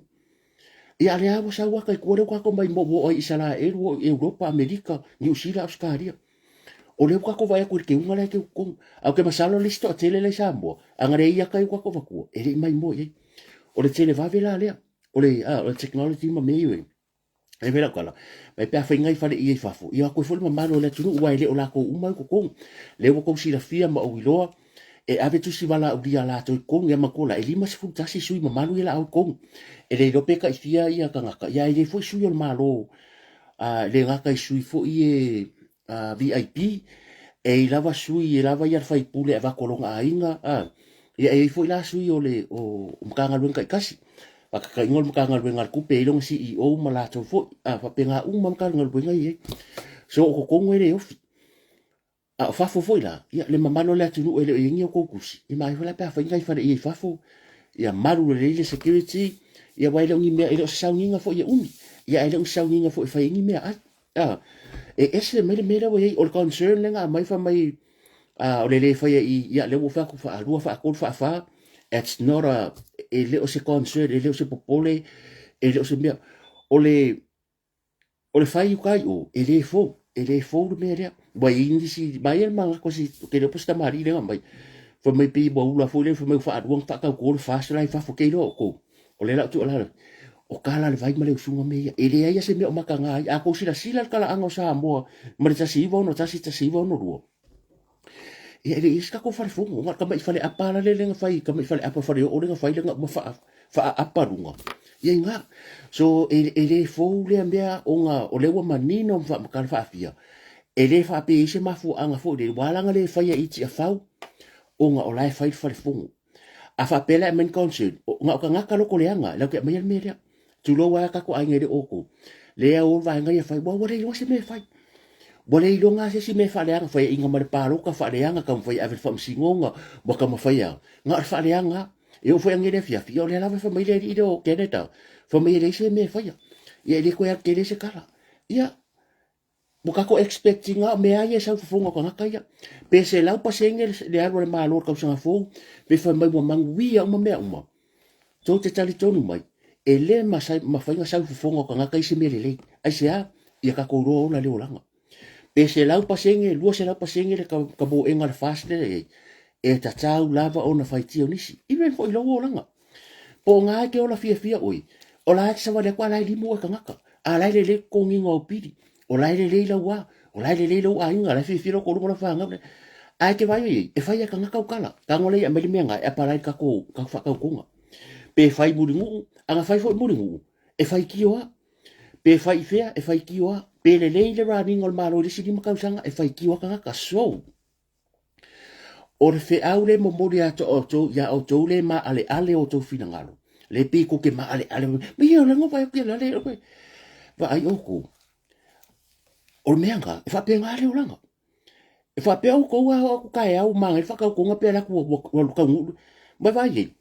Ia a lea ua sau ata i tua lea ua tatou maimoa ua oo ai i Isaraelu, ua oo i Europa, Amerika, Niu Sila, Ausetalia. O lea ua tatou vaai atu i le teuga la e teu i totonu. Ae ou te masalo le isi toatele la i Samoa, a na leai ata ia ua tatou avatua, e le i maimoa i ai. O le televave la lea, o le, a, o le technology ma mea ia E fai lau tala, mai pe a fai nai fale ia i fafo, ia o atu ai foi le mamalu o le atunuu, aua e le o latou uma e i totonu. Lea ua tou silafia ma ou iloa, e ave tusi valaaulia a latou i totonu, ia manatua la, e 51 sui mamalu ia o le a o i totonu. E le iloa pe taifia ia tagata, ia ae i ai foi sui o le Malo, e le gata i sui foi e VIP, e i lava sui e lava ia le faipule e avatu a lona aiga, a. Ia e i ai foi la sui o le o Matagaluega taitasi. Faataitaiga o le Matagaluega a le Tupe e i ai lona CEO ma latou foi, a faapena uma Matagaluega ia e i ai. So o totonu e le ofi. A o fafo foi la, ia le mamalu o le atunuu e le o i ai ni outou tusi, ia manaia foi la pe a fai nai fale i fafo, ia malu lelei le security, ia aua e le o ni mea, e le o se sauniga foi e umi, ia ae le o ni sauniga foi e fai ai ni meaai. A, e ese mai le mea lea ua i ai, o le concern lea na aumai fai mai o le le faia i, ia lea ua ou fai atu faalua, faatolu, faafa, it's not a, e le o se concern, e le o se popole, e le o se mea. O le, o le fai i uta i o, e le fou, e le fou le mea lea. Ua i ai nisi, mai e manatu si, ke le o se tamalii lea na aumai, fai mai pei ua ula foi lea, fai mai ua faalua ona faatauto le FAST la i fafo, ke iloa outou. O lea la ou tuualalo, o tala a le vai ma le usuga mea ia. E leai lava se mea o mataga ai. A tou silasila le talaaga o Samoa ma le 1961, 1962, ia e le i i ai se tatou falefono. Na o le tamai faleapa la lea na fai, tamai faleapa faleoo lea na fai lea na uma faaapa luga. Ia ina. So, e, e le fou lea mea ona o lea ua manino ma faamatala faafia. E le faapea e i ai se mafuaaga foi lele, ua ala ona le faia i Tiafau ona o la e fai le falefono. A faapea la e aumai ni concern, na o tagata loko leaga, latou te aumaia le mea lea. Tulou ai a tatou aiga e le o outou. Lea o vaega ia fai, ua le iloa se mea e fai. Ua le iloa se isi mea e faaleaga, faiaina ma le palota, faaleaga, taumafai e ave i le faamasinoga, ua taumafai a, na o le faaleaga lava. E oo foi ananei i le afiafi, ia o lea lava e fai mai le alii lea o Canada, fai mai e leai se mea e faia. Ia e le toe alu tele se tala. Ia, Ua tatou expect ina o mea ia e sau i fofoga o tagata ia. Pe 100% le alu a le Malo i le tausaga fou, pe fai mai ua manuia uma mea uma, tou te talitonu mai, e le mafai ona sau i fofoga o tagata ia se mea lelei. Aisea? Ia tatou iloa ola le olaga. Pe 100%, 200% le tamoega a le FAST lea e i ai, e tatau lava ona faitio nisi, even foi i lou olaga. Po o na e te ola fiafia oe, o la e te savali atu a la e limu oe tagata, a la e lelei totogiina o au pili, o la e lelei lau a, o la e lelei lou aiga, la e fiafia lou toalua ma lau fanau. Ae e te vaai i ai, e fai e tagata au tala, tago lea e aumai le mea na e apalai i le tatou faatautoga. Pe fai mulinuu, a na fai foi mulinuu, e faitio lava. Pe fai i fea, e faitio lava. Pe lelei le raniga o le Malo i le isi 5 tausaga, e faitio lava tagata. So, O le feau lea e momoli atu outou iā outou lea e maaleale outou finagalo, lea pei tou te maaleale, ma ia o lea na vaai atu ia lale, vaai outou, o le mea lena, e faapena le olaga. E faapea outou a oo atu taeao manaia le faatautoga pe alu atu ua taunuu, ma vaai i ai,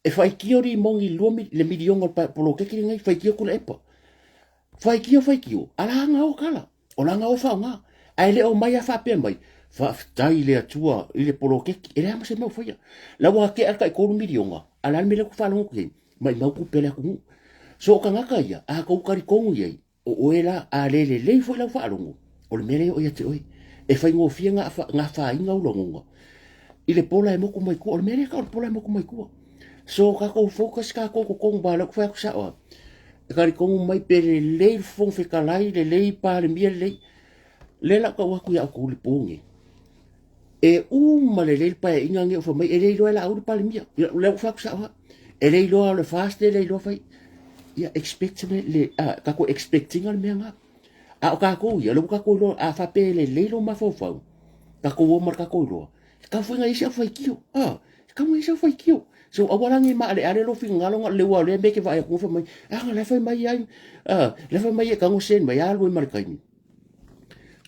e faitio limoni le miliona o le poloketi lenei, faitio Tuilaepa. Faitio, faitio, a la na o tala. O lana o faaaoga. Ae le o mai a faapea mai, faafetai i le Atua i le poloketi. E leai ma se mea o faia. La ua tea le tai 3 miliona, a o le a le mea lea ua faalogo atu nei? Maimau tupe a le atunuu. So o tagata ia, a tou talitonu i ai, o oe la, a le lelei foi lau faalogo, o le mea lea e oo ia te oe. E faigofie na afaina ou lagona i le pola e motu mai tua. O le mea lea e tau o le pola e motu mai tua. So tatou focus tatou totonu ba lea ou te fai atu sao lava. E talitonu mai pe lelei le Fofoga Fetalai, lelei Palemia, lelei. Lea la ou tau atu ia outou i le po nei. E uma lelei le paeaiga nei o fai mai e le iloa e Laauli Palemia. Lea ua fai atu sao lava. E le iloa o le FAST, e le iloa fai. Ia expect le, le, ah, tatou expect ina le mea lena. A o kākou ia, o lea ua kākou iloa, a faapea e lelei lou mafaufau, kākou o ma le kākou iloa, e tau foi na i ai se au faitio, a, e tau na i ai se au faitio. So aua la ne i maaleale lou finagalo na o le ua o lea mea e te vaai atu fai mai, a na la e fai mai ai, a, la e fai mai e tago send mai, alu ai ma le taimi.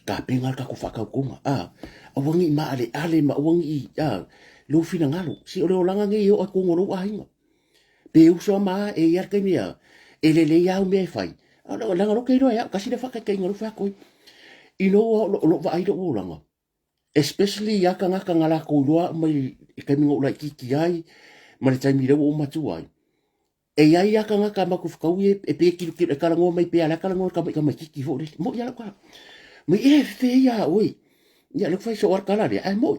Tapena le tatou faatautoga, a, aua ne i maaleale ma aua ne i, a, lou finagalo. Se o le olaga nei e oo i totonu o lou aiga. Pe uso a ma e i ai le taimi a, e lelei au mea e fai. A leaga lou te iloa e au, tasi lea faataitaiga lou fai atu ai. I lou o lou vaai lou olaga, especially ia tagata na latou iloa au mai le taimi na ou laitiiti ai ma le taimi lea ua ou matua ai. E i ai lava tagata matou fetaui e pei e tilotilo e talanoa mai pea, la e talanoa i le tama i tamaititi foi lele. Moi lava lau tala. Mai e fefe ia oe. Ia lea ua fai soo lava le tala lea, ae moi.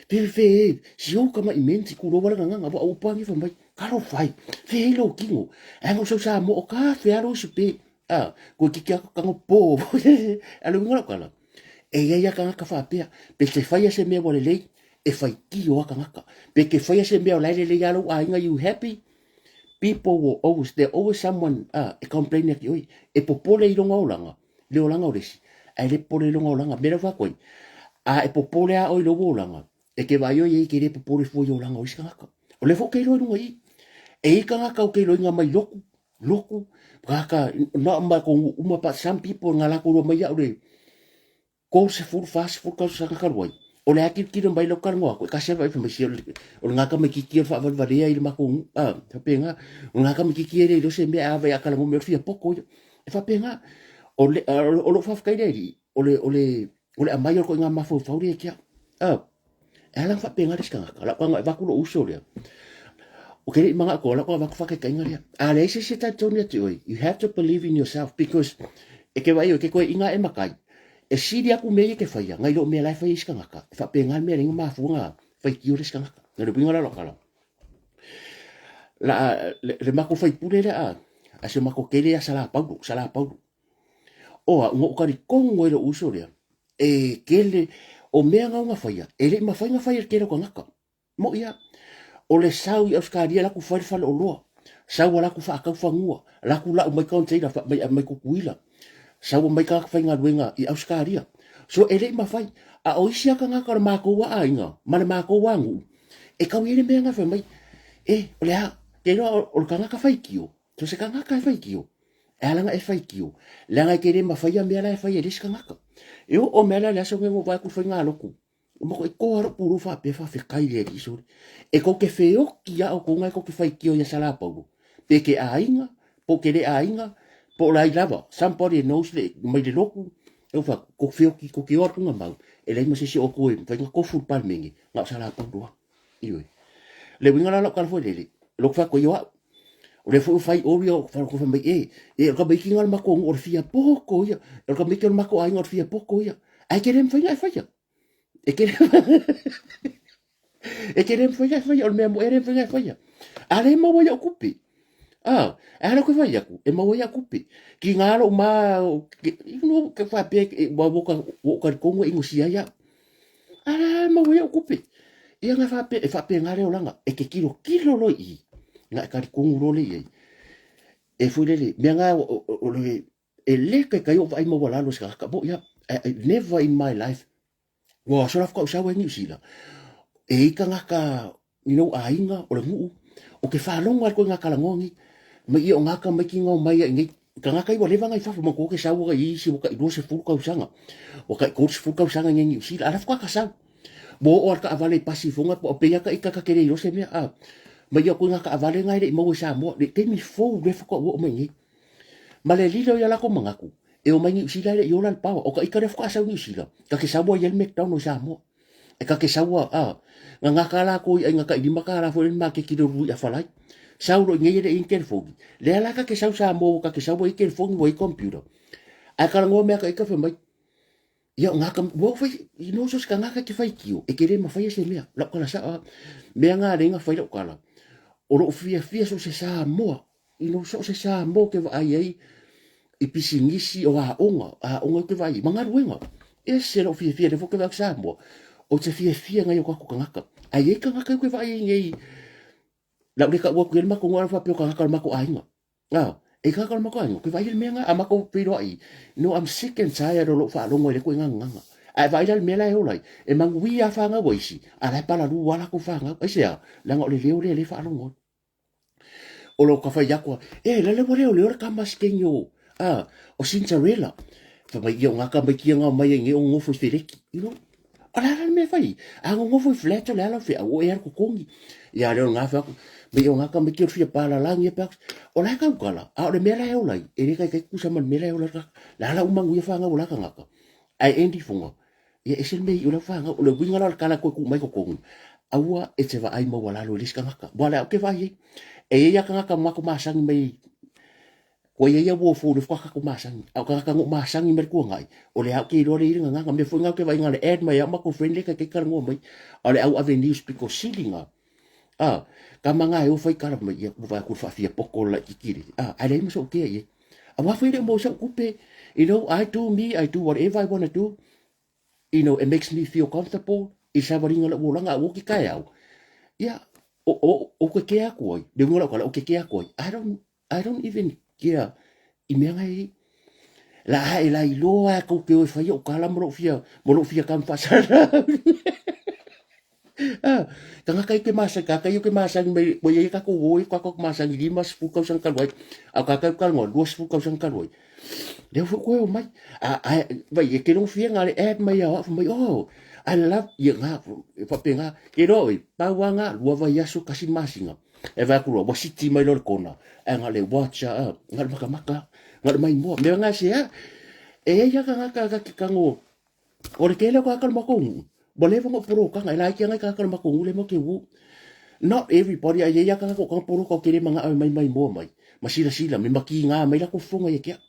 Fefe e, si ou tama'i menti tulou lava le gagana, ua upu lava nei fai mai, talofa e, fea ai lou tino? Ae na ou sau Samoa, o ka fea lou isupe? A, toeitiiti lava tago po foi lele. A o le uiga o lau tala, e i ai lava tagata faapea, pe te faia se mea ua lelei, e faitio lava tagata. Pe te faia se mea o la e lelei lava lou aiga, you happy, people will always, there always someone a, e complain ia te oe, e popole i lona olaga, le olaga o le isi, ae le popole i lona olaga. O le mea lea ua fai atu ai, a e popole lava oe i lou olaga, e te vaai oe i ai e te le popole fua i olaga o isi tagata. O lea foi ou te iloa i luga i i, e i ai tagata ou te iloaina mai lotu, lotu, tagata, not matou nuu uma, but some people na latou iloa mai au le 30, 40 tausaga talu ai, o le a tilotilo mai lau talanoa atu, e tasi lava vaai fai mai, se o lena tamaitiiti o le faavalevalea i le matou nuu, a, faapena, o lena tamaitiiti e le iloa se mea, a vaai a talanoa mai o le fia poto ia. E faapena, o le, o lou faafetai le Alii, o le, o le, o le aumai o le ituaiga mafaufau lea ia te au. A, e ala ona faapena le isi tagata, lau taga e avatu lou uso lea, ou te le i manao atoa, lau taga avatu faataitaiga lea. A leai se isi e talitonu ia te oe, you have to believe in yourself because e te vaai oe, e te toeaina e matai, e sili atu mea ia e te faia, nai lo mea la e fai e isi tagata. E faapena le mea e ala ai ona mafua ona faitio le isi tagata. O le uiga la o lau tala, la, le, le matou faipule lea a, a si o matou kele ia Salapaulo, Salapaulo. O au, na ou talitonu ai i lou uso lea, e tele, o mea na ona faia, e le i mafai ona fai e le tele o tagata. Moʻi lava. O le sau i Ausetalia la ku fai le faleoloa, sau a la ku faatau fanua, la ku lau mai container mai, mai Tutuila, sau mai tagata faigaluega i Ausetalia. So e le i mafai. A o isi lava tagata o le matou lava aiga ma le matou lava nuu, e tau i ai le mea lena fai mai, e, o le a, te iloa o le tagata faitio, so se tagata e faitio, e ala ona e faitio, leaga e te le mafaia mea la e fai e le isi tagata. E oo mai la i le aso lenei ua ou vaai atu i le faigalotu, Ua matuai toa lou pulou faapea faafetai i le Alii sole. E tou te feoti lava outou na e tou te faitio ia Salapaulo, pe ke aiga, po ke le aiga, po o le ai lava, somebody knows le, mai le lotu, e fai atu, tou feoti, tou te o atu na mau, e leai ma se isi o outou e mafai ona tofu i le Palemene, na o Salapaulo lava. Ioe. Le uiga la o lau tala foi lele, lou fai atu ai o au. O lea foi ua fai ori o fai mai e, e o le tamaiti lena o le matou nuu o le fia poto ia, o le tamaiti o le matou aiga o le fia poto ia. Ae te le mafai ona e faia. E te le e te le mafai ona e faia, o le mea moe e le mafai ona e faia. A lea e maua ai au tupe. Ah, e ala koe fai atu, e maua ai au tupe. Ki ngā lou mā, you know, ke whapea, ua ua talitonu e inosia ai au. Ala e maua ai au kupe. Ia nga whape, e whape ngā reo langa, e te kilo kilo loi i, nga e talitonu lo le i ai. E fui lele, mea ngā o, o, o le, e le kai kai o vai maua lalo se kaka, bo ia, never in my life, ua sola whakau sau e Niu Sila. E i tangata i lou aiga, o le nuu, o ke faalogo ai koe i ngā talanoa nei, mai ia o ngā tamaiti nga o mai ai nei, tagata i ua leva ngai fafo, manatua ke sau ai isi ua tai 20 tausaga, ua tai 30 tausaga nei Niu Sila, a la faatoa ka sau. Ua oo lava le taavale i pasi ifoga, po o pei lava ita ta te le iloa se mea, a mai ia koe ngā taavale nga e le i maua i Samoa, le taimi fou lea faatoa ua oo mai nei. Ma le lilo ia latou manatu, e omai Niu Sila e le i ola le power. O ka ita lea faatoa sau Niu Sila, ta te sau ai i le McDonald i Samoa. E ka te sau a, nga ngaka lakou i ai nga tai $5 foi le maketi le ului afalai. Sau lo i nei e le i ni telefoni. Lea la ka te sau Samoa ua ka te sau ai telefoni ua i computer. Ae talanoa mea ka ita fai mai, ia o ngaka, ua fai, you know, so se kangaka ke faitio, e ke le mawhaia se mea, lau kala sa, mea ngā lenga whai lau kala. O lou fiafia so se Samoa, you know, so o se Samoa ke vaai ai i pisinisi o aoga, aoga ke vaai, ma galuega. E se lou fiafia lea foi ke vaai Samoa, o te fiafia ngai o tatou tagata. Ae i ai tagata ke vaai ai nei, lau le taua atu i ai le matou nuu, ae faapea o tagata o le matou aiga. E ka kala makou aiga, ke vaai le mea nga a makou feiloai. No, I'm sick and tired o lou faalogo i le koe gagagaga. A e vaai la i le mea la e ola ai, e manuia lava fanau a isi, a la e palalū lava latou fanau. Aisea? Leaga o le leo lea e le faalogo ai. O lo ka fai aku, e la le ua leoleo le kama sikeni o, a, o Cinderella. Fai mai ia o ngā tamaiti ia ngā mai ai nei o nofo i feleki, you know. O le a la le mea e fai? A nonofo i flat o le a lau feau o e alu totogi. Ia lea o le gafa aku, me o ngā tamaiti o le fia palalagi e pe aku. O la e tautala, a o le mea la e ola ai, e le taitai tutusa ma le mea la e ola ai le tagata. Le a la uma manuia fanau a la tagata, ae endi ifoga, ia ese le mea i o lau fanau. O le uiga la o le tala e toe tuu mai totonu, aua e te vaai maualalo i le isi tagata. Aua o le a ou te vaai ai. E i ai lava tagata matou masani mai Kua i ai au uo fou le faatoa tatou masani. A o tagata na ou masani mai le tuanai, o lea ou te iloa lea e i ai le gagana. Mea foi na ou te vaai na o le add mai lava o matou friend lea taitai talanoa mai. A o le au ave news pito sili na. A, tama na e o fai tala mai, ia ua vaai atu i le faafiapoto o le laitiiti le, a, ae leai ma sou kea i ai. Aua foi e le o maua i sau tupe. You know, I do me, I do whatever I wanna do. You know, it makes me feel comfortable i le savaliga o lou olaga, a ua oti taeao, ia, o, o, o ke kea aku ai, le uiga o lau tala, o ke kea aku ai. I don't even care i mea ngai ai. La a e la iloa a kou te o e whai o kala mo lou fia, mo lou fia kam whasara. Ah, tangata i te masangi, ka kai o te masangi mai, ko ia ka ko oi, ka ko masangi 50 kausanga talu ai. A ka kai ka ngoa 20 kausanga talu ai. Lea foi koe o mai. A, a, vai, e ke rongo fia ngā le add mai a wha mai, oh, I love, ia ngā, e whape ngā, ke roa oi, pau a ngā, lua vai aso kasi masinga. E vai aku roa, ua siti mai loa le kona, e ngā le watch, a, ngā le makamaka, ngā le maimoa, mea ngā se a, e ia ka ngā ka ka ki kango, O le tele o kākau makou nuu, ua leva ona ou polokaga, e laiti ana i kākau makou nuu le mau ke wu. Not everybody, a i ai a kākau o kanga poloka o kele manga au mai mai moa mai, ma silasila, me makīngā mai lako fofoga ia ke au.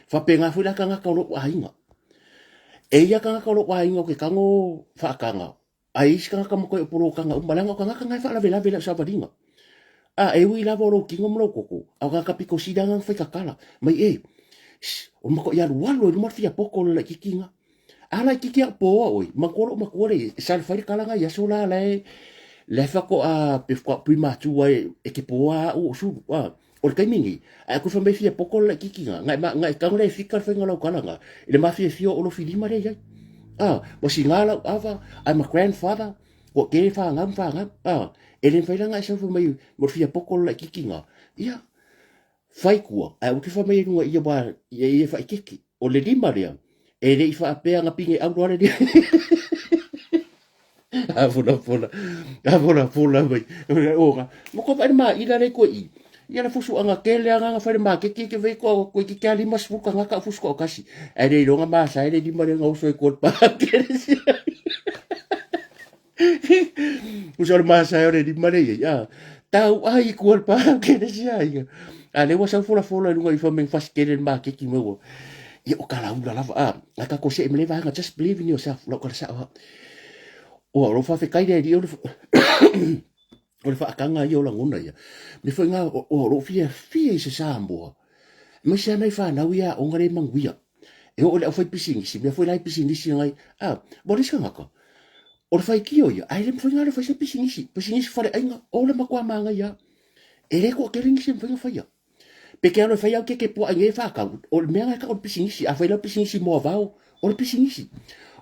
Faapena foi la kangaka o lo'u aiga. Eia kangaka o lo'u aiga o ke kago faakaga, A e isi tagata ma koe o polokaga uma, leaga o tagata na e faalavelave i lau savaliga. A e ui lava o lou kino ma lou koko, a o tagata pito sili lava na fai tatala mai e, Shh, o le matuai alualu ai luma le fiapoko o le laitiiti na. A laitiiti au poa oe, manatua lou matua le sa le fai le kala na i aso la la e la e faatoa pe faatoa premature ai e te poa au o sulu. A O le taimi nei, a e koe fai mai fia poko le laitiiti na, na e, na e tago le e fika le faiga o lau kala na, i le mafiafia o Lofilima lea i ai. A, ua siga lau ava, I'm a grandfather, ua kē whāngau ma whāngau. A, e le mawhai la nga e sau fai mai mo le fia poko le laitiiti na. Ia, whai kua, ae ua ke fai mai e runga ia wā, ia ia whaikeke. O le lima lea, e le i whaapea nga pinge auro ale lea. A fola fola, a fola fola mai. O nga, mo ko whae ma ila le koe i. Ia le fusu anga kele anga nga whae ma ke ke ke vei ko koe ki kia lima sfuka nga ka fusu ko kasi. Ai le ilonga ma sa le lima le nga uso i koe pa kele si. Uso le ma sa le lima le ia. Tau ai koe pa kele si ai. A le ua sau fola fola i lunga i whameng fasi kele ma ke ki meua. Ia o kalaula lava a. A ka ko se mle vanga just believe in yourself. Lau kala sa Ua o lou faafetai le Alii o le o le faakaga ia o lagona ia. Me foi ngā o, o lou fiafia i se Samoa. Aemaise lava nai fanau ia aoga le manuia. E oo i le aufai pisinisi, mea foi la e pisinisi ngai, a, ua leai se tagata. O le faitio ia, ae le mafai na le fai se pisinisi. Pisinisi faleaiga, o le matua manaia lava. E le toatele nisi e mafai ona faia. Pe ke alo e fai au keke puaa i nei whakau, o le mea ngai ka o le pisinisi, a whai lau pisinisi moa vao, o le pisinisi.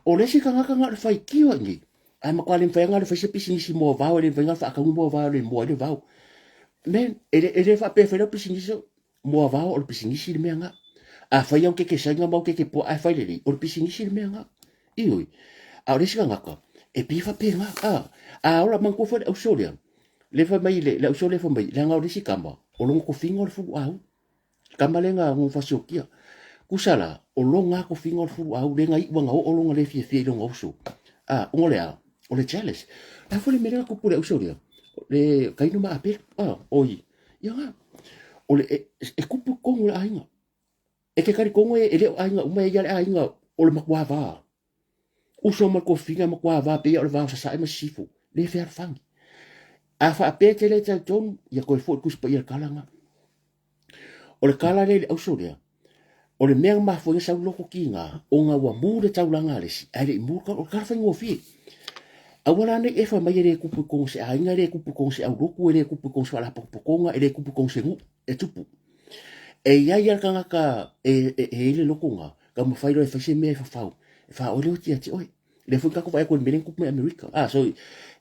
O le isi kangaka nga o le whai kio i nei, ai ma kwa le mwhai nga le whai se pisinisi moa vao, e le mwhai nga whakau moa vao, le moa i le vao. Men, e le, e le whapea whai lau pisinisi moa vao o le pisinisi le mea nga. A whai au keke sainga mau keke puaa e whai lelei, o le pisinisi le mea nga. Ioi, a o le isi kangaka, e pi whapea nga, a, a ola manatua fai le auso lea, Le fai mai le, le auso le fai mai, leaga o le isi kama, o longa kofiga o le fulu au. Kama le nga ngo fasiokia. Kusa la, o longa kofiga o le fulu au, le nga iua nga oo longa le fiafia i longa uso. A, ongo le a, o le jealous. La fo le mele nga kupu le auso lea, le kainu ma apelu, a, oi, ia nga, o le, e, e kupu kongo le aiga. E ke kari kongo e, e le o aiga uma e ia le aiga o le makuava. Uso ma le kofiga ma kuava pei o le va o Sasae ma Sisifo, le fealofani. A faapea e te le talitonu, ia koe foi le Tusi Paia i le kala na. O le kala lea i le auso lea, o le mea na mafua ai na sau loko kiga, ona ua mu le taulaga a le isi, ae le i mu le kala, o le kala faigofie. Aua la nei e fai mai e le kupu i kona se aiga, e le kupu i kona se aulotu, e le kupu i kona se faalapotopotoga, e le kupu i kona se nuu e tupu. E i ai a le tagata e e e i le loko na, taumafai loa e fai se mea e fafau, e faaoe leo ia te oe. Lea foi na tatou vaai atu i le mea lea na tupu mai Amerika. Ah, so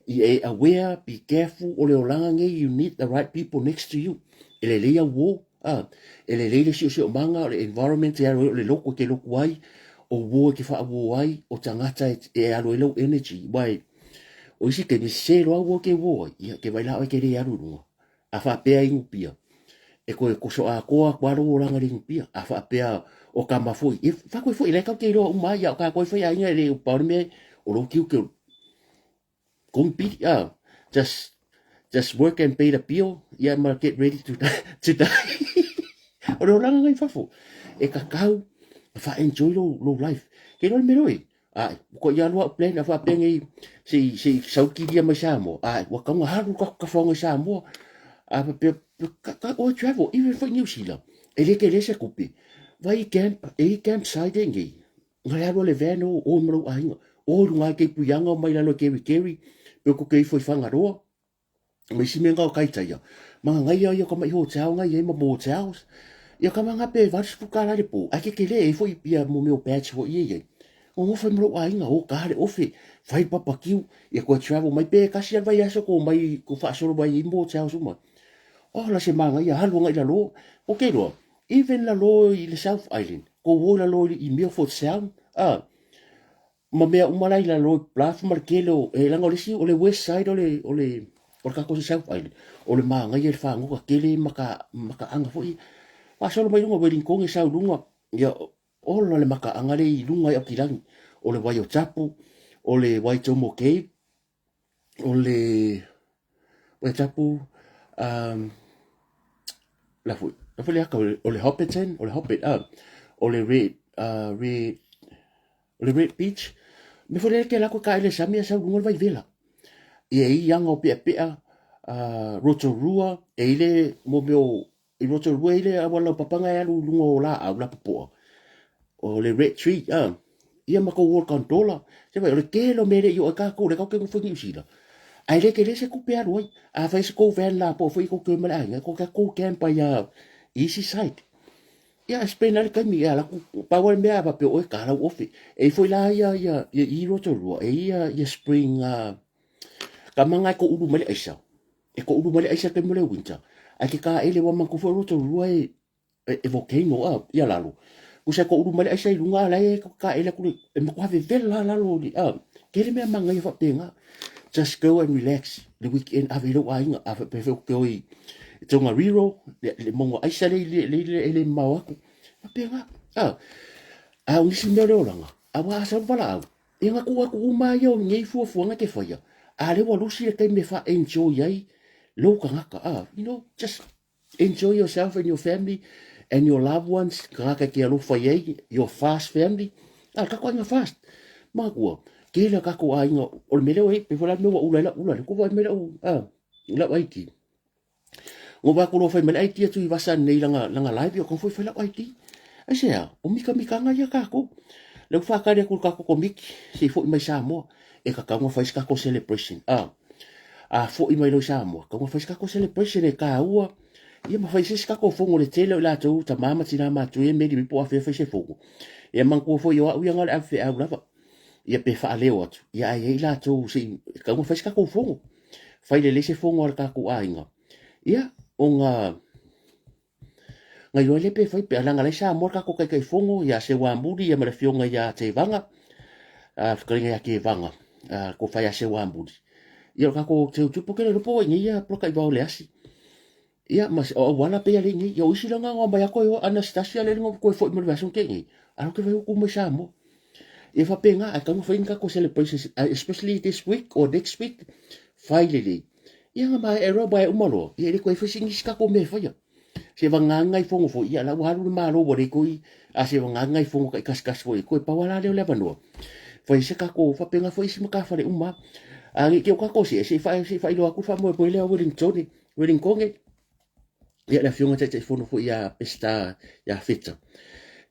e aware, be careful, o le olaga nei, you need the right people next to you. E lelei au uo, ah, e lelei le siosiomaga, o le environment e alu ai, o le lotu e te lotu ai, o uo e te faauo ai, o tagata e, e alu ai lau energy. Wai, o isi taimi, sese loa uo e te uo ai, ia, ke vai la oe e te le alu i luga. A faapea inu pia, e toe koso atoa atu lava lou olaga i le inu pia. A faapea o tama foi, e faatoe foi, la e tatou te iloa uma ai, a o tatou e fai aiga e le pau le mea o lou tiute o togi pili, a just work and pay the bill, ia ma get ready to die, to die. O le olaga ngai fafo, e tatau na faa-enjoy lou, lou life. Ke iloa le mea lea oe, Ae, ua koe alu au plan a faapea nei se i se i sau kilia mai Samoa. Ae, ua tau na alu ka kafaoga i Samoa. A faapea ka ka oe travel even foi New Zealand. E le tele se tupe. Vai i camp, e i campsite e nei. Na le alu a le van o oe ma lou aiga. O i luga i Keipuiaga o mai lalo i Kerikeri, pe ko ke ifo i Whangaroa. Ma isi mea nga o Kaitaia. Manaia ia o ka maʻi hotel nga i ai ma motels. Ia ka manga pe 80 tala i le po. Ae kekele e foi ia mo mea o badge foi ia i ai. Nonofo ai ma lou aiga, o ka le ofe, fai le papakiu, ia koe travel mai pe tasi lava le vaiaso ko mai ko faasolo mai ai motels uma. Oh la se manaia alu agai lalo. Ko ke iloa, even lalo i le South Island, ko o lalo i Milford Sound, ah, ma mea uma la i lalo i Bluff ma le tele o, e leaga o le isi, o le west side o le, o le, o le tatou South Island, o le manaia i le fagota tele ma ka, mataaga foi. Faasolo mai luga, Wellington e sau luga, ia, ola le mataaga lea i luga i Aukilani, o le Waiotapu, o le Waitomo Cave, o le Waiotapu, um, la foi, la foi le aka, o le Hobbiton, o le Hobbit, ah, o le Red, Red, O le Red Beach, mea foi lea ke lako ka ele sami a sau lunga le vaivela. Ia i anga o peapea, Rotorua, e i le mo mea o, i Rotorua i le awala o papanga e alu lunga o la au la popoa. O le Red Tree, ia ma kou o gondola. Se vai, o le tele o mea le i o ai kākou, le kau ke ngofo New Zealand. Ai le ke le se kupe alu ai. A fai se kou van la po foi kou ke male aiga, kou ke kou camp ai a easy side. Ia, e spend ai le taimi, ia, la ku, pau ai le mea a faapea oe ka lau ofe. E i foi la ia, ia, ia i Rotorua, e ia, ia spring, ka manga e ko ulu mai le aisa. E ko ulu mai le aisa taimi o le winter. Ai ke ka ele wa manku foi Rotorua e, e, e volcano, a, ia lalo. Kusa e ko ulu mai le aisa i lunga, a la e ka ele aku le, e maku have vela lalo, a, ke le mea manga ia whapenga. Just go and relax le weekend, ave lou aiga, a faapea foi ke oi, i Tongariro, le, le mongo aisa le, le, le, le, le mamao aku. Faapea, a, a o nisi mea o le olaga, a ua asa wala au. E nga ku aku uma ia o nei fuafuaga te whaia. A le ua lusi le taimi e wha enjoy ai lou kangaka. A, you know, just enjoy yourself and your family and your loved ones. Kangaka ke alofa i ai, your fast family. A, kako aiga fast. Makua, ke la kako aiga, o le mea lea, pe fo la mea ua ula i la ula, le ku vai mai lau, a, lau aiki. Ngo ba ko fai mai le ID atu i vasa nei langa langa live yo kon foi fai lau ID. Ai se a, o mika mika nga ia kako. Le u whakari aku kako komiki, se i foi mai Samoa, e ka kaunga fai se kako celebration. A, a foi mai lo Samoa, kaunga fai se kako celebration e ka ua, ia ma fai se se kako fongo le tele o i latou, ta mama tina mātua e meri po a fea fai se fongo. Ia mangkua foi o au ia nga le au fe au lava. Ia pe whaaleo atu. Ia ai ai latou se i kaunga fai se kako fongo. Fai lelei se fono a le tatou aiga. Ia, o nga nga iloa lea pe fai pe leaga lai Samoa le tatou Taitaifono ia Seuamuli ia ma le afioga ia Tevaga, a fetalaiga ia Tevaga, a ko fai a Seuamuli. Ia o le tatou Teutupo ke le iloa po o ai nei ia Polataivao le asi. Ia ma o auala pei a le nei. Ia o isi la nga mai ako e o Anastasia le ngo koe foi mo le vaiaso ke nei. Alo ke vai ku mai Samoa. Ia faapena, ae tatau ona fai ni tatou celebrations, especially this week or next week, fai lelei. Ia nga mae error mae uma loa, ia e le koe fai se nisi tatou mea e faia. Se vaganga i fono foi, ia la ua alu le Malo ua le koi, a se vaganga i fono taikasikasi foi, koe pau lava lea o le avanoa. Fai se tatou faapena foi isi matafale uma. A nei te o tatou se, se i faailoa atu le faamoemoe lea o Wellingtone, Wellingtone, ia le afioga Taitaifono foi ia Peseta ia Feta.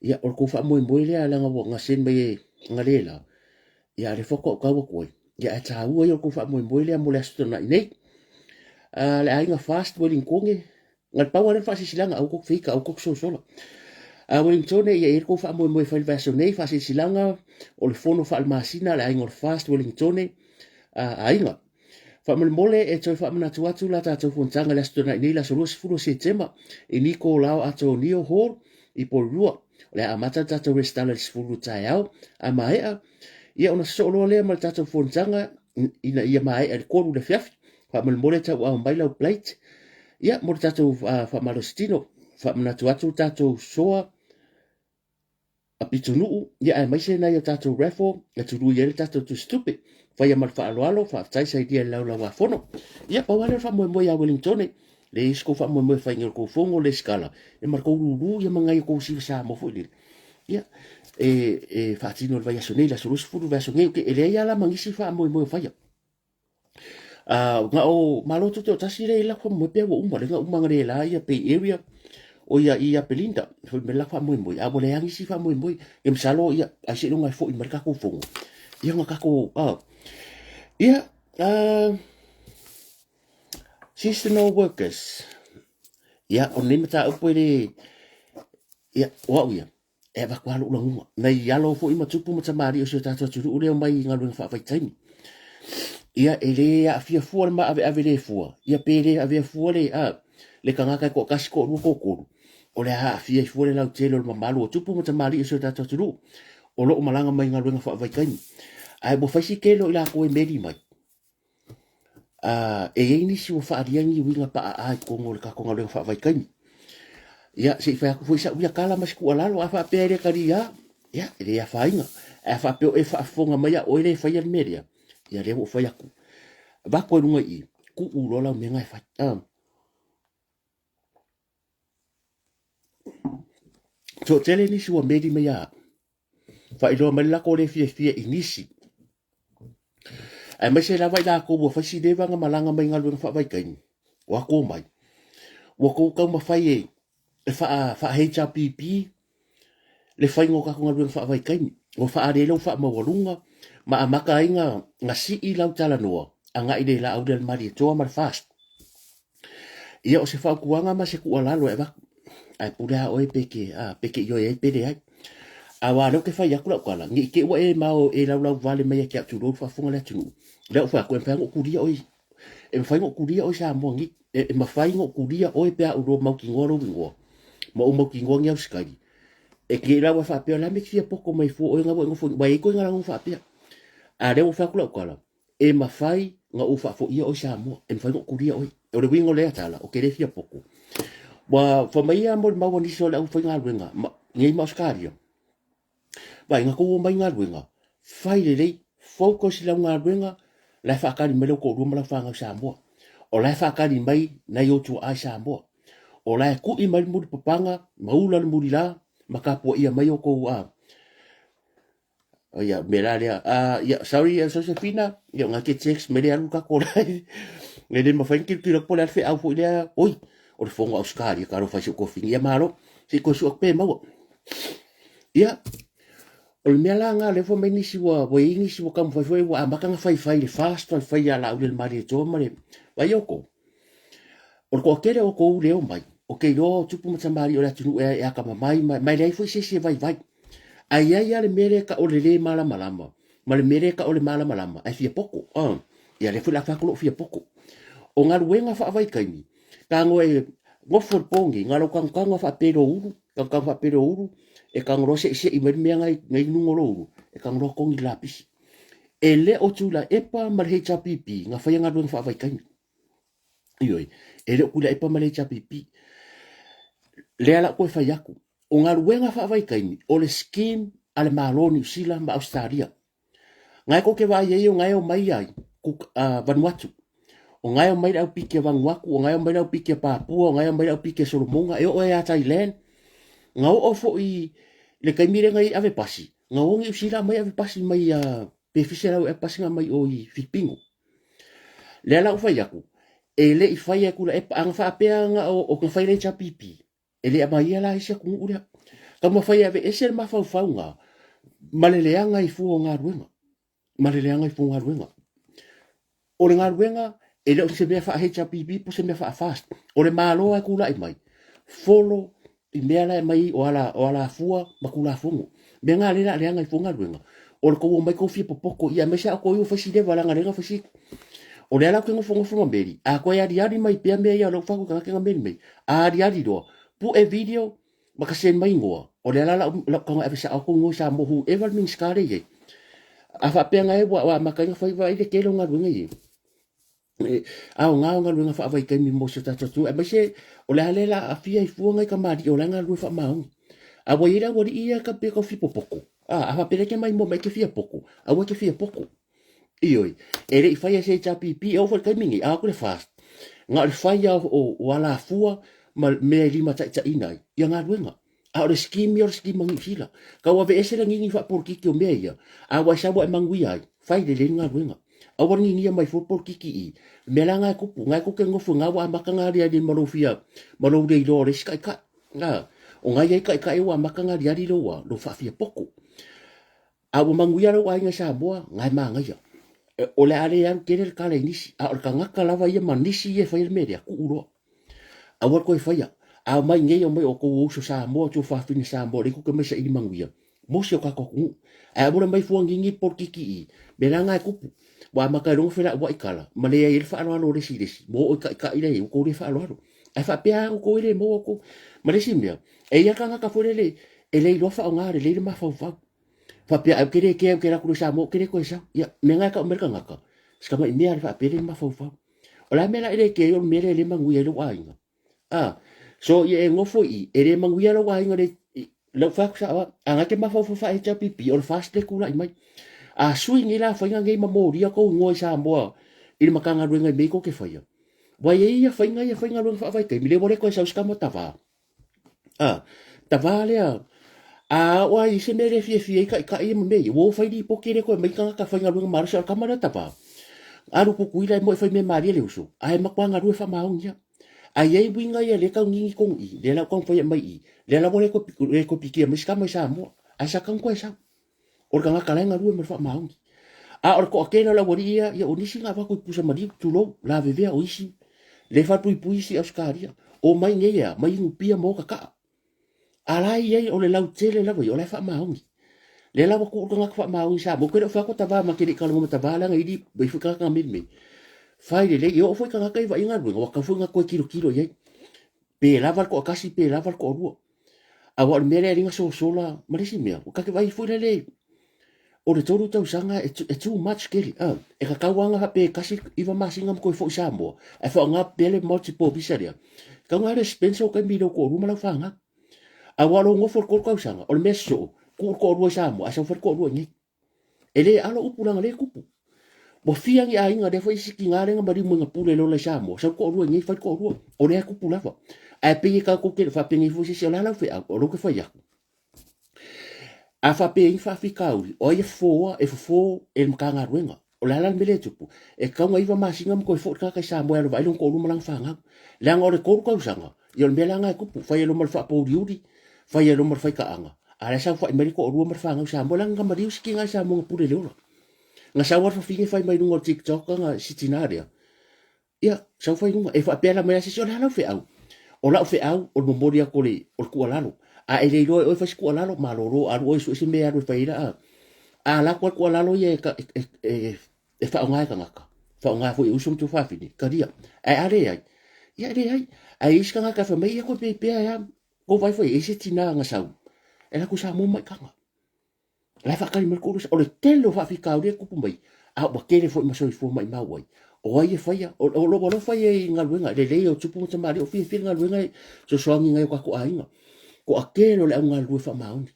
Ia o le kou faamoemoe lea leaga ua na send mai e Galela. Ia a le faatoa ou tau atu ai. Ia ae taua ia o le kou faamoemoe lea mo le Aso Toonai nei. A le aiga Fast Wellingtone. Na le pau lava lea o le faasilasilaga, aua tou te feita, aua tou te sosola. A Wellingtone, ia e i ai le tou faamoemoe e fai i le vaiaso nei, faasilasilaga o le fono faalemasina a le aiga o le FAST Wellingtone, a aiga. Faamolemole e toe faamanatu atu la tatou fonotaga i le Aso Toonai nei, le aso 20 o Setema i Nikolao Atonio Hall i Porirua. O le a amata le tatou resitala i le 10 i le taeao, a maea, ia ona sosoo loa lea ma le tatou fonotaga ina ia maea i le 3 i le afiafi. Faamolemole tauaao mai lau plate, ia mo le tatou faamalositino. Faamanatu atu le tatou soa a pitonuu, ia aemaise nai o tatou raffle e tului ai le tatou tusitupe. Faia ma le faaaloalo, faafetai sailia i le laulauafono. Ia, pau lava lea o le faamoemoe ia Wellingtone, leai se kou faamoemoe e fai o le kou fono le sikala, e ma le kou lulu ia ma nai o kou siva Samoa foi lele. Ia, e faatino i le vaiaso nei, le aso 20 vaiaso nei, e leai lava la ma nisi faamoemoe o faia. Na o Malo Tutoatasi lea e i ai le latou faamoemoe pei ua uma lea na uma analeila ia Bay Area o ia i Apelinda foi mai le latou faamoemoe a ua leai lava nisi faamoemoe. Ia masalo ia ai seiloga e foi mai le tatou fono ia ona tatou ia seasonal workers ia o lenei mataupu e le ia o au ia e avatu lava lou lagona. Nai alo foi ma tupu ma tamalii o si o tatou atunuu lea omai i galuega faavaitaimi. Ia, e le aafia fua le maaveave le fua, ia pe le avea fua le, a, le tagata e toatasi, toalua, toatolu, o le a aafia ai fua le lautele o le mamalu o tupu ma tamalii o si o tatou atunuu o lo o malaga mai i galuega faavaitaimi. Ae ua fai si tele o i latou e meli mai. E i ai nisi ua faaalia ni uiga paaa i totonu o le tatou galuega faavaitaimi. Ia, se i fai atu foi sau ia tala ma se tuualalo, a faapea e le talia, ia, e le afaina. Ae a faapea o e faafofoga mai a o oe lea e faia le mea lea, ia lea ua ou fai atu. Avatu ai luga i i, tuu loa lau mea na e fai. Toatele nisi ua meli mai ia au, faailoa mai le latou le fiafia i nisi aemaise lava i latou ua fai si leva na malaga mai galuega faavaitaimi o atu omai ua tou taumafai e e faa, faa HRPP le faiga o tatou galuega faavaitaimi ua faaali ai lau faamaualuga ma amata ai na, na sii lau talanoa agai le laau lea le Malietoa ma le FAST. Ia o se fautuaga ma se tuualalo e avatu, ae pule lava oe pe te, a, pe te ioe ai pe leai. Aua o lea ou te fai atu lau tala, ne i te i ua e mao e laulau vale mai ia te au tulou le faafofoga a le atunuu. O lea ou fai atu, e mafai ona ou tulia oe, e mafai ona ou tulia oe Samoa nei. E, e mafai ona ou tulia oe pe a ou iloa mautinoa lou igoa, ma ou mautinoa ni au sikali. E te i laua faapea, o le a le mea e te fia poto mai fua oe na ua e nofo, ua i ai ituaiga lagona faapea. A o lea ua fai atu lau tala, E mafai na ou faafoia oe Samoa, e mafai na ou tulia oe. O le uiga o lea tala, ou te le fia poto. Ua fai mai a molimau a nisi o le aufaigaluega ma, nei ma Ausetalia. Vaai, na tou omai i galuega, fai lelei, focus i lau galuega, la e faatali mai lou toalua ma lau fanau i Samoa. O la e faatali mai nai ou tuaa i Samoa. O la e kui mai le mulipapaga, ma ula le mulila, ma tapuaia mai outou a, Ia, mea la lea. Ia, sorry, Sosefina, ia, nga ke text mai le alu tatou live. E le mafai ona tilotilo atu po o le a le feau foi lea. Oi, o le fono a Ausetalia, talofa i si ou tofiga. Ia, malo, se i toe sue atu pe maua. Ia, o le mea la lena, o lea foi mai nisi ua, ua i ai nisi ua taumafai foi, ua amata ona faifai i le fast, faifai ia Laauli e le Malietoa ma le, vaai outou. O le toatele o outou lea e omai, ou te iloa o tupu ma tamalii o le atunuu e atamamai ma, ma e leai foi se isi e vaivai. Ae i ai lava le mea lea e tau o le lē malamalama ma le mea lea e tau o le malamalama ae fia poto. Ia lea foi o le a fai atu lou fia poto. O galuega faavaitaimi, tago e nofo i le po nei, na o lou tanutanu lava faapea i lou ulu, tanutanu faapea i lou ulu, e tago loa seisei mai le mea na i luga o lou ulu, e tago loa togi le lapisi. E le o Tuilaepa ma le HRPP na faia galuega faavaitaimi. Ioe, e le o Tuilaepa ma le HRPP. Lea la ou toe fai atu, o galuega faavaitaimi, o le scheme a le Malo o Niu Sila ma Ausetalia. Na e tou te vaai ai o na e omai ai Vanuatu. O na e omai le au piki a Vanuatu, o na e omai le au piki a Papua, o na e omai le au piki a Solomona, e oo ai ia Thailand. Na oo foi i le taimi lea na i ai ave pasi, na o Niu Sila aumai ave pasi mai a pe 700 ea pasi na aumai o i Filipino. Lea la ua fai atu, e le i faia e Tuilaepa, a na faapea na o na fai le HRPP, e le aumaia la isi atunuu lea. Taumafai e aveese le mafaufauga ma le leaga i fua o galuega, ma le leaga i fua o galuega. O le galuega E le o se mea faa-HRPP po o se mea faa-FAST. O le Malo lava e tulai mai, follow i mea la e aumai o ala, o alafua ma Tulafono. Mea na lea o le a leaga ai fua galuega, o le tou omai tou fia popoto, ia aemaise lava outou ia ua fai si leva leaga lea na fai si... O lea la ou te nofonofo ma Meli, a toe aliali mai pea mea ia o lea ua fai atu i tagata na meli mai, a aliali loa, pue video ma ka send mai igoa, o lea la lau tago e ave sao atu igoa i Samoa, whoever le Minisita lea e i ai. A faapea na e ua amata ai ona fai, vaai le tele o galuega e i ai. Aoga o galuega faavaitaimi mo si o tatou atunuu, aemaise o le a le la aafia ai fua nai tamalii o la e galulue faamaoni. A ua i ai le aualii ia ka pei tau fia popoto, a faapea e te maimoa mai e te fia poto, aua e te fia poto. Ioe, e le i faia se HRPP, e oo foi i le taimi lenei, a o atu le FAST, na o le fai lava o alafua ma mea e limataitaiina ai ia galuega. A o le scheme ia o le scheme a Niu Sila. Tau aveese le nini faapolokiki o mea ia, a ua e sau ua e manuia ai, fai lelei le galuega. Aua le ninia mai fua le polokiki i i. Mea la na e tupu, na e tou te nofo i na ua amata na aliali ma lou fia, ma lou le iloa o le isi taitai. A, o na i ai taitai ua amata na aliali lou a, lou faafiapoto. A ua manuia lou aiga i Samoa, na e manaia. O le a le alu tele le tala i nisi, a o le tagata lava ia ma nisi ia e faia le mea lea, tuu loa. Aua le toe faia. A omai nei, omai o outou o uso Samoa, o tuafafine Samoa, lea tou te omai saili manuia mo si o tatou atunuu. Ae aua le omai fua nini le polokiki i i. Mea la na e tupu. Ua amata ai loa ona felauai tala, ma leai ai le faaaloalo o le isi i le isi, ma oo i taitai la e i ai, ua outou le faaaloalo. Ae faapea lava outou e le maua outou. Ma le isi mea, e i ai lava tagata foi lele e le iloa faaaoga lelei le mafaufau. Faapea ai ou te le kea, ou te alu atu loa i Samoa ou te le toe sau. Ia, mea na e tau mai le tagata, si tamai mea lava faapea le mafaufau. O le a mea la e le kea ai o le mea lea e le manuia ai lou aiga. Ah, so ia e nofo i i, e le manuia lou aiga le lau fai atu sao a, a na te mafaufau faa-HRPP, o le FAST lea e tulai mai. A sui nei la faiga nei ma molia tou igoa i Samoa i le Matagaluega i mea ia tou te faia, ua i ai ia faiga ia faigaluega faavaitaimi, lea ua le toe sau se tama tavā. A, tavā lea, a oo lava i se mea le fiafia ai taitai ia ma mea ia, ua o fai lipoti le toe aumai tagata faigaluega malosi, a o le tama lea tavā, alu Tutuila e moi e fai mea malie le uso, ae matua galue faamaoni lava. Ae i ai uiga ia lea e tau nini tonu i i, lea la ua taumafai e aumai i i, lea la ua le toe pikia mai se tama i Samoa, ae sa tatau ona toe sau. O le tagata la e galue ma le faamaoni. A o le toatele o le aualii ia, ia o nisi na avatu i pusa maliu, tulou, lavevea o isi, le falepuipui isi i Ausetalia. Omai nei e a, mai inupia ma o tataa. A la e i ai, o le lautele lava ia, o la e faamaoni. Lea la ua tuu le tagata faamaoni i Samoa. Ou te le o fai atu o tavā ma te le i talanoa ma tavā leaga e ili mai foi tagata na meli meli. Fai lelei, e oo foi tagata ia e vaai galuega, ua tatau foi ona toe tilotilo i ai. Pe lava le toatasi, pe lava le toalua. Aua o le mea lea e alii na sosola ma le isi mea, ua ta te vaai foi lele o le 3 tausaga e too much tele. E tatau lava ona faapea e tasi iva masina ma toe foi i Samoa, ae faaaoga pea le multiple visa lea. E tatau ona alu e spend sou taimi i lou toalua ma lau fanau. Aua o lou nofo i le 3 tausaga, o le mea sosoo, tuu le toalua i Samoa ae sau fai le toalua i inei. E le alo upu leaga lea e tupu. Ua fia ni aiga lea foi isi tina lea na maliu mai na pule lola i Samoa, sau toalua i inei fai toalua. O lea e tupu lava. Ae pei e tatou te faapenei foi se isi, o le a lau feau, o lou te fai atu. A faapea i faafitauli, o ai e fofoa, e fofo e le Matagaluega. O le a la le mea lea e tupu? E tatau ona 9 masina ma toe foi le tagata i Samoa e alu e vaai lona toalua ma lana fanau. Leaga o le 3 tausaga, ia o le mea la lena e tupu, fai ai loa ma le faapouliuli, fai ai loa ma le faitaaga, a o la e saofai mai le toalua ma le fanau i Samoa, leaga na maliu si tina i Samoa na pule i le ola. Na sau lava le fafine fai mai luga o le TikTok na si tina lea, ia, sau fai luga, e faapea la mai a se isi, o le a lau feau? O lau feau, o le momoli atu o le, o le tuualalo. A e le iloa e oe fai se tuualalo, malolo, alu oe e sue se mea e alu e fai ai la a. A alu atu lava le tuualalo ia e, e, e, e faaaoga e tagata, faaaoga foi e uso ma tuafafine, talia. Ae a leai, ia e leai. Ae i ai isi tagata e fai mai, ia koe pei pea e a, kou vaai foi, e i ai se tina na sau, e alu atu i Samoa ma maitaga. La e faatali mai le toalua, o le tele o faafitauli e tupu mai, a ua tele foi ma soifua maimau ai. O ai e faia, o lou alofa ia i galuega, lelei o tupu ma tamalii, o fiafia i le galuega e fesoasoani i nai o tatou aiga. Toatele o le au galulue faamaoni.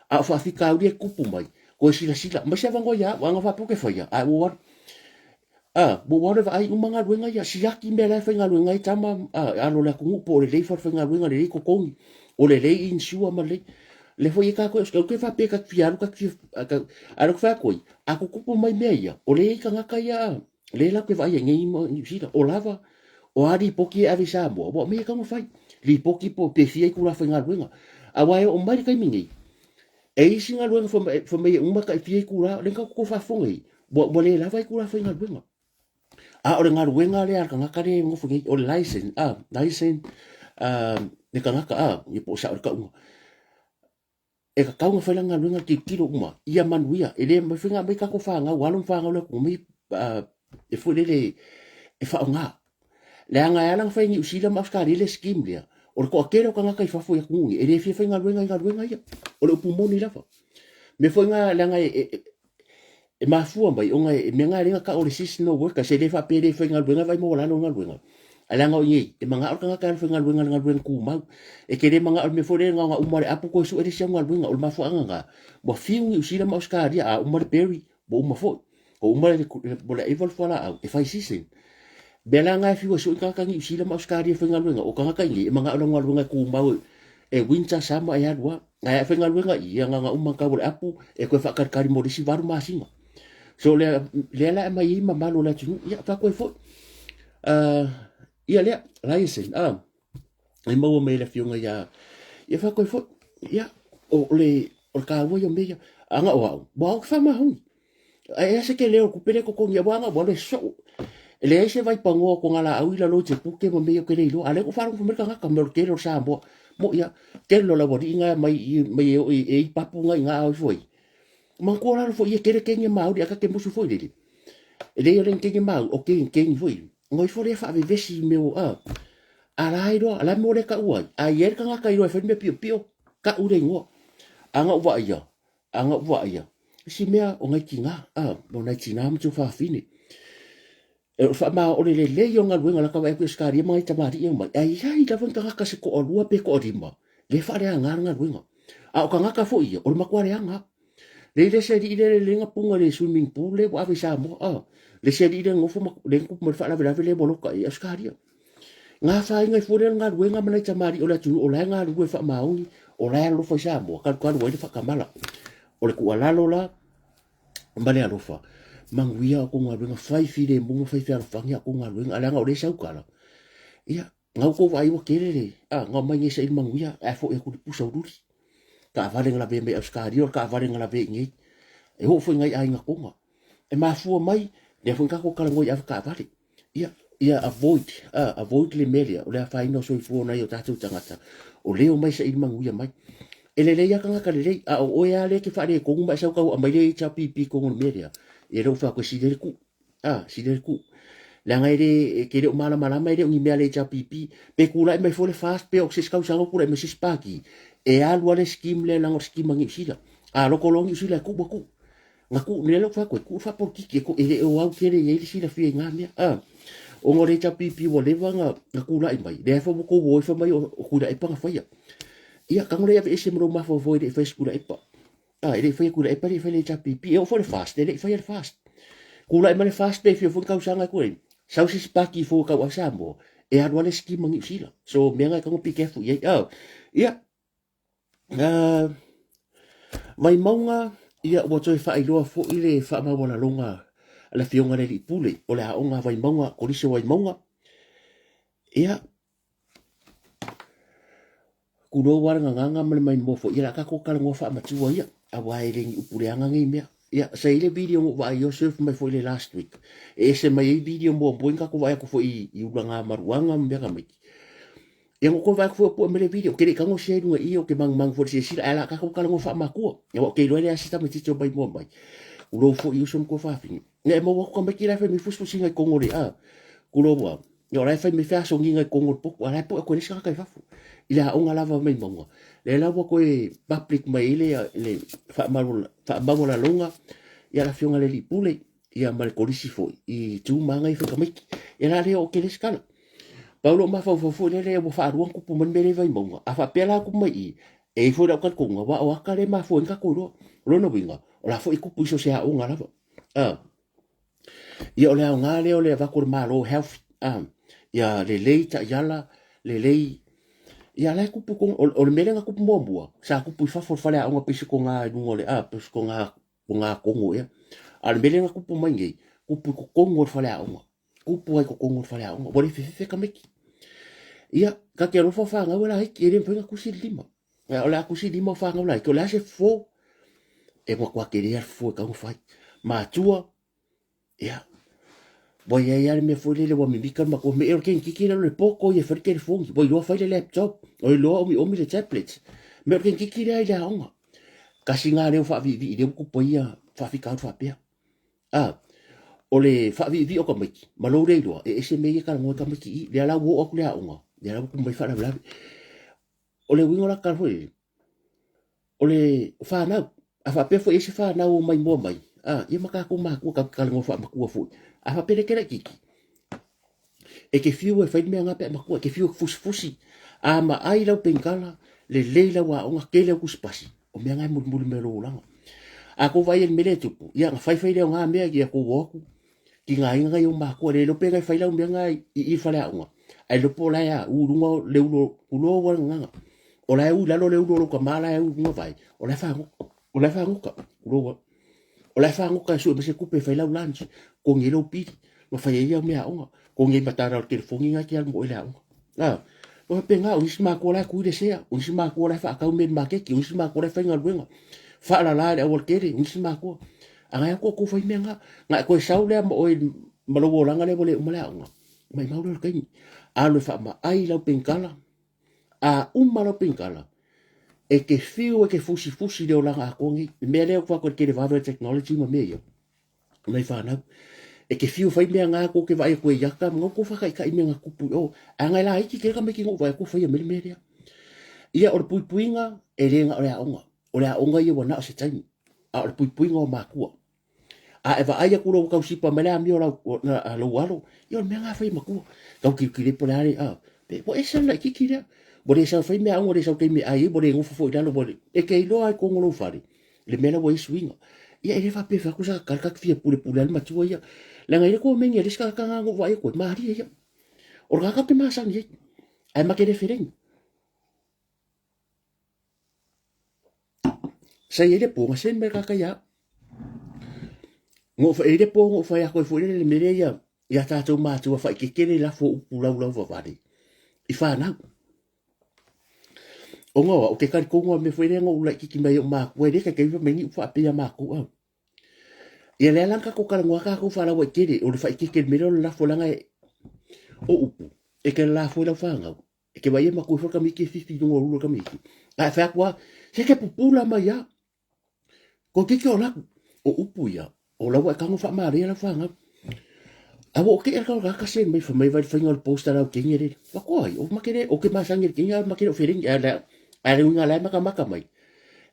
A o faafitauli e tupu mai, toe silasila, aumai se avanoa ia au, a na faapea ou te faia, ae ua ou alu. A, ua ou alu e vaai uma galuega ia, siaki mea la e faigaluega ai tama a, alo o le atunuu, po o lelei falefaigaluega, lelei totogi, o lelei insure ma lelei. Lea foi e tatou e ou te faapea ta te fia alu, ta te fia, a o lea ou te fai atu ai, a tutupu mai mea ia, o lea e i ai tagata ia, lea latou te vaai ai nei i Niu Sila, o lava, o a lipoti e ave i Samoa, ua aumai e tatau ona fai, lipoti po pe fia itula faigaluega. Aua e oo mai le taimi nei, e i ai isi galuega fai mai e uma tai fia itula, lea na tatou faafofoga i ai, ua le lava itula faigaluega. A o le galuega lea a le tagata lea e nofo nei, o le license, a, license, a, le tagata, a, ia po o sao le tauga. E tatau ona fai lana galuega tilotilo uma, ia manuia. E le mafai ona aumai tatou fanau, alo ma fanau le atunuu, omai e foi lele e faaaoga. Leaga e ala ona fai e Niu Sila ma Ausetalia le scheme lea, o le toatele o tagata i fafo i atunuu nei, e le fia faigaluega i galuega ia. O le upu moni lava. Mea foi na, leaga e, e mafua mai ona e mea na e le na tau o le seasonal workers, e le faapea e le faigaluega e vaai maualalo le galuega. Ae leaga o i inei, e manao le tagata e alu faigaluega i le galuega tumau. E te le manao i le mea foi lea na ona uma lava o le apu toe sue le isi au galuega. O le mafuaaga lena, ua fiu Niu Sila ma Ausetalia, a uma le berry, ua uma foi. Ua uma le mo le aiva o le fualaau, e fai season. Mea la na e fiu e sue tagata Niu Sila ma Ausetalia e faigaluega, o tagata i inei, e manao i lana galuega e tumau e winter, summer e alu lava. Ae a faigaluega i i, na ona uma ona tau o le apu e toe faatalitali mo le isi 8 masina. So lea, lea la e aumai ai mamalu o le atunuu, ia fai atu ai foi. Ia lea, liaison, e maua mai e le afioga ia, ia fai atu ai foi, ia, o le, o le taua ia o mea ia. Ana o au, ua au faamaoni. Ae e a se tele o le tupe lea e totogi aua na ua alu e soo. E leai se vaipanoa o Togalaau i lalo i Tiapute ma mea ia ou te le iloa. A lea ua faalogo mai le tagata mea o le tele o le Samoa. Moʻi a, tele o le aualii na e mai i mai e oo i e i papu na i na ao ifo ai. Manatua lalo foi ia tele keni e mauli ae ta te musu foi lele. E leai o le keni mauli, o keni keni foi. Ona ifo lea faavevesi i mea o a. A la iloa, a la mea o lea taua ai. A i ai le tagata iloa e fai le mea piopio, tau le igoa. A na ou vaaia, A na ou vaaia, isi mea o nai tina, a, o nai tina ma tuafafine. E o le faamaole lelei o galuega la ka vaai atu i Ausetalia ma nai tamalii e omai, ae i ai lava ni tagata se toalua pe toalima le faaleaga le galuega. A o tagata foi ia, o le matua leaga lava. Lea le isi alii lea le lenga puna i le swimming pool lea ua ave i Samoa, a, le isi alii lea nofo ma lea na tupu mai le faalavelave lea ua loka i Ausetalia. Ga afaina ai fua lea o le galuega ma nai tamalii o le atunuu o la e galulue faamaoni, o la e alolofa i Samoa, kalukalu ai le faatamala. O le tuualalo la ma le alofa, manuia a outou galuega, fai filemu ma fai fealofani a outou galuega, ae leaga o lea e sautala. Ia, na outou vaai ua tele le, a, na omai nei saili manuia, ae foi atu i le pusa uliuli. Taavale na lavea mai Ausetalia, o le taavale na lavea i inei. E oo foi i nai aiga Toga. E mafua mai, lea foi na tatou talanoa i avetaavale. Ia, ia avoid, avoid le mea lea, o le afaina o soifua o nai o tatou tagata, o lea e omai saili manuia mai. E lelei lava tagata lelei, a o oe lava lea e te faaletonu ma e sau tau aumai le HRPP i totonu o le mea lea, ia lea ua fai atu e sili ai le tuu. A, sili ai le tuu. Leaga e le, e te le o malamalama e le o ni mea a le HRPP. Pe tulai mai foi le FAST pe o se isi tausaga o tulai mai se isi pati, e alu lava le scheme lea leaga o le scheme a Niu Sila. A loto loa Niu Sila e tuu ua tuu. Na tuu, lea la ou fai atu ai, tuu le faapolokiki e, e le o au tele i ai le silafia i na mea. A, ona o le HRPP ua leva na, na tulai mai, lea foi ua tou o ai fai mai o, o Tuilaepa na faia. Ia, tago lea aveese ma lou mafaufau e le i faia se Tuilaepa. A, e le i faia Tuilaepa, e le i faia le HRPP. E oo foi le FAST, e le i faia le FAST. Tulai mai le FAST pe fia foi ni tausaga e tulai, sau se isi pati fou e tauave Samoa, e alu lava le scheme a Niu Sila. So, mea na e tatau ona be careful i ai. A, ia, Vaimauga, ia ua toe faailoa foi le faamaualaloga a le Afioga i le Alii Pule o le Aoga a Vaimauga, Kolisi o Vaimauga. Ia, tulou lava le gagana ma le maimoa foi, ia o le a tatou talanoa faamatua ia, aua e le ni upu leaga nei mea. Ia, sa i ai le video na ou vaai o surf mai foi le last week. E ese mai ai video muamua na tatou vaai atu foi i ulagamaruaga ma mea tamaiti. Ia na ou toe vaai atu foi o pue mai le video, ou te le i tago sia i luga i i, ou te manumanu foi i le silasila, ae o le a tatou talanoa faamatua. Aua ou te iloa e leai se tamaitiiti o maimoa mai. Tulou foi i uso ma tuafafine. Ia e maua atu tamaiti la e fai mai fusifusiga i totonu o le, a, tulou a. Ia o la e fai mai feasogiga i totonu o le potu, a o la e pue atu e le isi tagata i fafo. I le aoga lava mai mauga. Lea la ua toe public mai ai le, le faamaualaloga ia le afioga i le alii pule ia ma le kolisi foi i tu ma aga ia fai tamaiti. Ia la lea o ke le isi tala. Pau lou mafaufau foi lele ua faalua ona tupu mai le mea lea i Vaimauga. A faapea la tupu mai i i, e i ai foi lau talitonuga, aua o ata lea e mafua ai ona tatou iloa. O lona uiga, o la foi e tupu i so o se aoga lava. Ia o le aoga lea o le avatu o le Malo health, ia lelei taiala, lelei Ia la e tupu tonu, o le mea lea na tupu muamua, sa tupu i fafo o le faleaoga pei se toga i luga o le, pei se toga, toga Kongo ea. A o le mea lea na tupu mai nei, tupu i totonu o le faleaoga. Tupu ai i totonu o le faleaoga. Ua le fefe tamaiti. Ia, ta te alofa fanau e laiti, e le mafai ona tusi le lima. Ia, o le a tusi lima o fanau laiti, o le a se fofo? E matua tele lava le fofo e tatau ona fai. Matua, ia, Ua i ai lava le mea foi lele ua mimika le matua mea o le kenekiki lea o le poto ia e fai le telefoni, ua iloa fai le laptop, ua iloa omiomi le tablet. Mea o le kenekiki lea i le aoga. Tasi lena leo faaviivii lea ua tupu ai ia faafitauli faapea. A, o le faaviivii o tamaiti ma lou le iloa, e ese mea ia e talanoa ai tamaiti i i. Lea la ua oo atu le aoga, lea la ua tupu mai faalavelave. O le uiga o la tala foi lele, o le fanau, a faapea foi e i ai se fanau o mai moa mai, a, ia ma tatou matua tatou te talanoa faamatua foi. A faapea lea e te laitiiti, e te fiu e fai le mea na pe a matua, e te fiu e fusifusi, a maai lau penikala, lelei lau aoga, tele au tusipasi, o mea na e mulimuli mai lou olaga. A tou vaai i le mea lea e tupu, ia ona fai fai lea o na mea, ia tou o atu, tigaina nai ou matua, le iloa pe na e fai lau mea na i i le faleaoga, ae iloa po o la e a, u i luga le ulo, tulou a le gagana, o la e u i lalo le ulo o lou tama la e u i luga vae, o la e fagota, o la e fagota, tulou a. O la e fagota e sue mai se tupe e fai lau lunch, totogi ai lou pili, ma fai ai au meaaoga, totogi ai ma tala o le telefoni na e te alu ma oe i le aoga. A, ua faapena, o nisi matua la e tui le sea, o nisi matua la e faatau mea i le maketi, o nisi matua la e faigaluega, faalala i le aualatele, o nisi matua. A na e atu outou fai mea na, na e toe sau lea ma oe ma lou olaga lea ua le uma le aoga, maimau lea o le taimi. Alu e faamaai lau penikala, a uma lau penikala, e te fiu e te fusifusi i le olaga atoa nei. Le mea lea ou te fai atu ai i le televave o le technology ma mea ia, o nai fanau. E te fiu e fai mea na, tou te vaai atu e iata, ma outou faataitai mea na tupu i o. Ae na e laiti tele tamaiti na ou vaai atu o faia mai le mea lea. Ia, o le puipuiga, e le na o le aoga. O le aoga ia ua na o se taimi, a o le puipuiga o matua. A e vaai atu loa ua tau sipa mai le amio a lou alo, ia o le mea lena e fai e matua. Tau tilotilo po o le a le, a, pe ua ese le laitiiti lea. Ua le sau e fai meaaoga, ua le sau taimi e ai ai, ua le nofo foi i lalo, ua le... E te iloa lava i totonu o lou fale, le mea la ua i ai suiga. Ia e le faapea e fai atu sa tala ta te fia pulepule lava le matua ia. Leaga e le komeni a le isi tagata lena na ou vaai atu ai, malie ia. O le tagata ou te masani ai, ae ma te le feleni. Sa i ai le po, na send mai le tagata ia au. Na ou fai, e i ai le po na ou fai atu ai foi lele i le mea lea ia, ia tatou matua faaitete le lafo o upu laulauvavale i fanau. Ona o au, ou te talitonu lava i le mea foi lea na ou laitiiti mai ai i ou matua, e le taitai ona fai mai ni upu faapea ia matou. Ia lea la na tatou talanoa tatou faalauaitele, o le faaitete i le mea lea o le lafo leaga o upu e te lafo i lau fanau. E te vaai e matua ifo le tamaiti e fifi i luga o le ulu o le tamaiti. Ae fai atu lava, se te pupula mai lava. Toeitiiti o laku. O upu ia, o la ua e tago faamalaia lau fanau. A ua ou teʻe le tagata send mai fai mai vai le faiga o le post a lau teine lele. Fai ai, o make le, o ke masani i le teine, a make le o feleni, a le, a le uiga la e makamaka mai.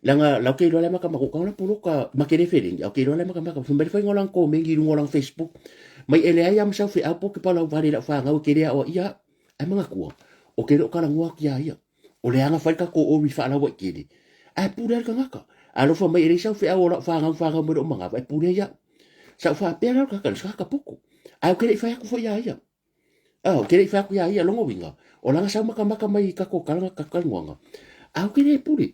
Leaga la ou te iloa la e makamaka, o tago la poloka make le feleni, a ou te iloa la e makamaka. Fai mai le faiga o lana komeni i luga o lana Facebook. Mai e leai lava ma sau feau po o ke palau vale i lau fanau e te le aoaia au. Ae manatua, ou te le o talanoa atu iā ia. O le aga fai le tatou ori faalauaitele, ae pule ai le tagata. Alofa mai e leai sau feau o lau fanau fanau mai lou manava e pule ai au. Sa ou faapea la o le tagata lea, o se tagata poto. Ae ou te le i fai atu foi iā ia. Ah, ou te le i fai atu iā ia, lona uiga, o lana sau makamaka mai i tatou tala ma tatou talanoaga. Ae ou te le pule.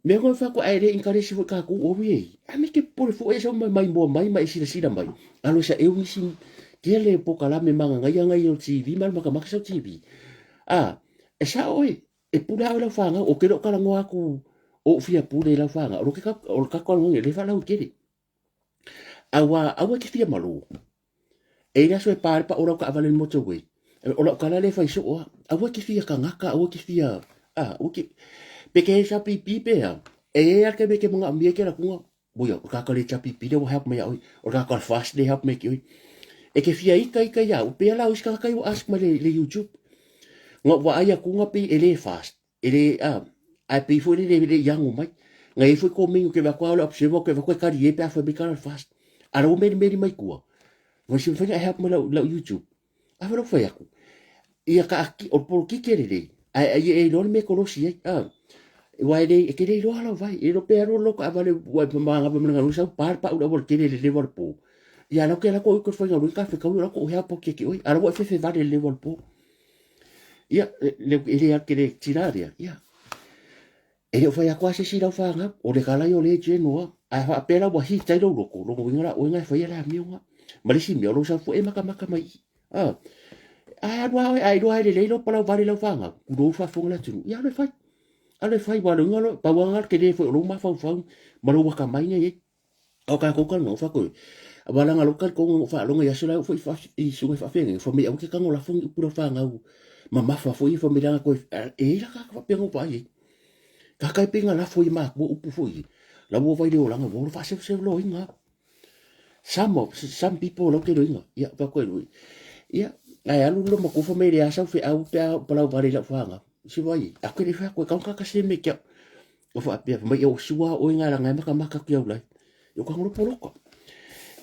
Mea koe fai atu ae le encourage foi tatou ori e i. Ae me te popole foi e sau mai maimoa mai ma e silasila mai. Alo e saeu nisi tele polokalame magagaia ngai o le TV ma le makamaka sau TV. Ah, e sao oe, e pule lava oe i lau fanau, ou te le o talanoa atu o ou fia pule i lau fanau, o le tatou talanoaina e le faalauaitele. Aua aua e te fia malo. E i ai le aso e pa ai le pao o lau taavale i le motorway. O lau tala lea e fai soo lava. Aua e te fia tagata, aua e te fia, a, aua e te, pe te HRPP pe a, e i ai lava le taimi e te manaomia ai ke alu atu, Boia, o le tagata le HRPP lea ua help mai ia oe, o le tagata o le FAST lea e help mai ia te oe. E te fia ita ita ia au, pei la o isi tagata ia ua ask mai le, le YouTube. Na ou vaai atu pei e le FAST, e le, a, ae pei foi le le i ago mai. Na i ai foi komeni ou te vaai atu lava o le observer, ou te vaai atu e kali ai pe a fai mai tala le FAST. A o la ua melimeli mai tua. Fai se mafai ona e help mai lau, lau YouTube. A foi lau fai atu, ia ka, o le polokiki e lelei, ae ai e iloa le mea e kolosi ai. A, aua e le, e te le iloa lau vai. E iloa pe alu lau taavale ua e magava ma le galuega sau pa le pau le aualatele i le lewa o le po. Ia lau ke ala ko i ko faigaluega ka fekaui o lau ko help atu ia te oe. A la ua e fefe vale i le lewa o le po. Ia, le, e le ake le tina lea, ia. E le o fai atu lava se isi i lau fanau, o le tala ia o le genoa, ae faapea la ua hit ai lou loto, lona uiga la oe na e faia le amioga. Ma le isi mea, o lou sau foi e makamaka mai i i. A, ae alu lava oe, a iloa e lelei lou palau vale i lau fanau, tulou le faafofoga a le atunuu, ia alu e fai. Alu e fai, aua o le uiga o lou, pau lava lena o le tele foi o lou mafaufau ma lou atamai na i ai. A o tatou talanoa, fai atu, Aua leaga o lou talitonuga na ou faalogo i aso la e oo foi i susuga i faafeagaiga, fai mai aua e te tago lafo ni upu i lau fanau mamafa foi ia, fai mai leaga toe, e i ai la tagata faapea na ou vaai i ai. Tagata e pei na lafo i matua upu foi ia, la ua vaai i le olaga ua ola faasevasevaloaina lava. Some of, some people la ou te iloaina, ia, fai atu ai, ia, ae alu le loomatua fai mai e leai lava sau feau pe a ou palau vale i lau fanau. Se vaai, a ke le fai atu e kau kaka se me kia. O faapea, fai mai, o sua oe nga langa e matamata atu iau lai. Ia ka ngolo poloka.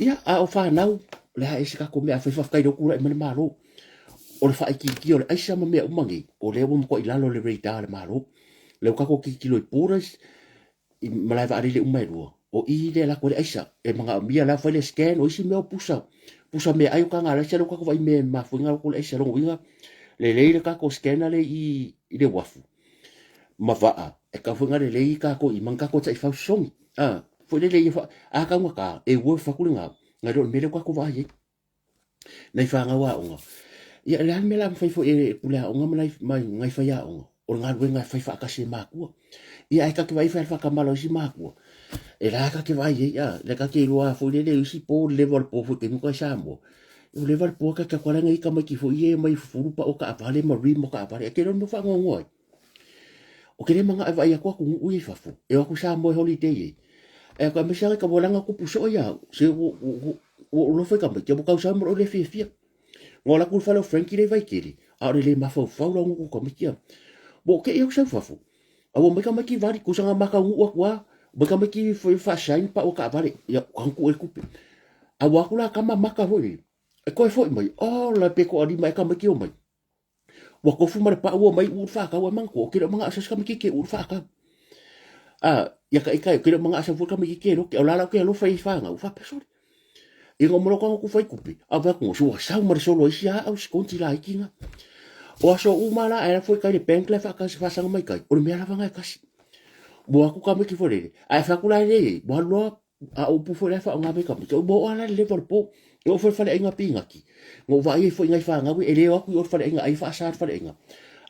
Ia, a o whanau, le a ese kako mea, fai whawhkai le okura i male malo. O le whaikiki o le aisa ma mea uma nei, o lea ua matua i lalo le radar le malo. Le o kako kikilo i borders, i malae vaalele uma e lua. O i lea lako le aisa, e manaomia la fai le scan, o isi mea o pusa, pusa meaai o taga alaisa lea ua tatou vaai i mea e mafua ai ona alu atu le aisa. Lona uiga, lelei le tatou scanner lea i i le uafu ma vaa e tatau foi ona lelei tatou i ma ni tatou taifau sosogi a foi lele ia fa a taugata e ua fatu le gau nai lo le mea lea ua tatou vaai ai nai fanau aoga. Ia o le a le mea o le a mafai foi e le pule aoga ma nai faiaoga o le galuega e fai faatasi e matua. Ia ae ta te vaai fai faatamala o isi matua. E la ta te vaai ai, a, le ta te iloa foi lele i isi po le leva o le po foi taimi kai Samoa. O leva le po ta te atu ala ngai tamaiti foi ia mai fufulu pa o taavale ma rim o taavale. E te iloa le mea faanoanoa ai. O ke le manao e vaai atu atunuu ia i fafo, e o atu Samoa e holiday ai. E atu aemaise lava ka ua tupu soo ia au, se ua ou alofa i tamaiti, ua tausaga ma lou le fiafia. Na ola atu i le fale o Frankie lea i Vaitele, a o le le mafaufau la o tamaiti ia. Ua ou tei au sau fafo, a ua omai tamaiti vali, tusa na ma taunuu atu lava, omai tamaiti faashine pau o taavale, ia tago tuu ai le tupe. A ua atu la tama maka foi, e toe foi mai, ola pe toalima ea tamaiti e omai. Ua tofu ma le pau ua omai uu le faatau ae manatua, ou te le o manao se isi tamaititi e uu le faatau. A, ia ta ita, ou te le o manao sau foi le tamaititi e lote, o la la ou te alofa i fanau, faapea sole. Ina ua moloka ku fai kupe, a vai ku ua sau ma le solo ai sia au sikonti laiti na. O aso uma la ae foi kai le bank la whakasi whasanga mai kai. O le mea lava ngai kasi. Mo aku ka meki fo lele. Ae fa kula le, mo alu loa a o upu foi la e faaaoga mai tamaiti, ua oo lava la i le level o le po. E oo foi i le faleaiga pinati, na ou vaai ai foi i nai fanau e le o atu i o i le faleaiga ai faasa le faleaiga.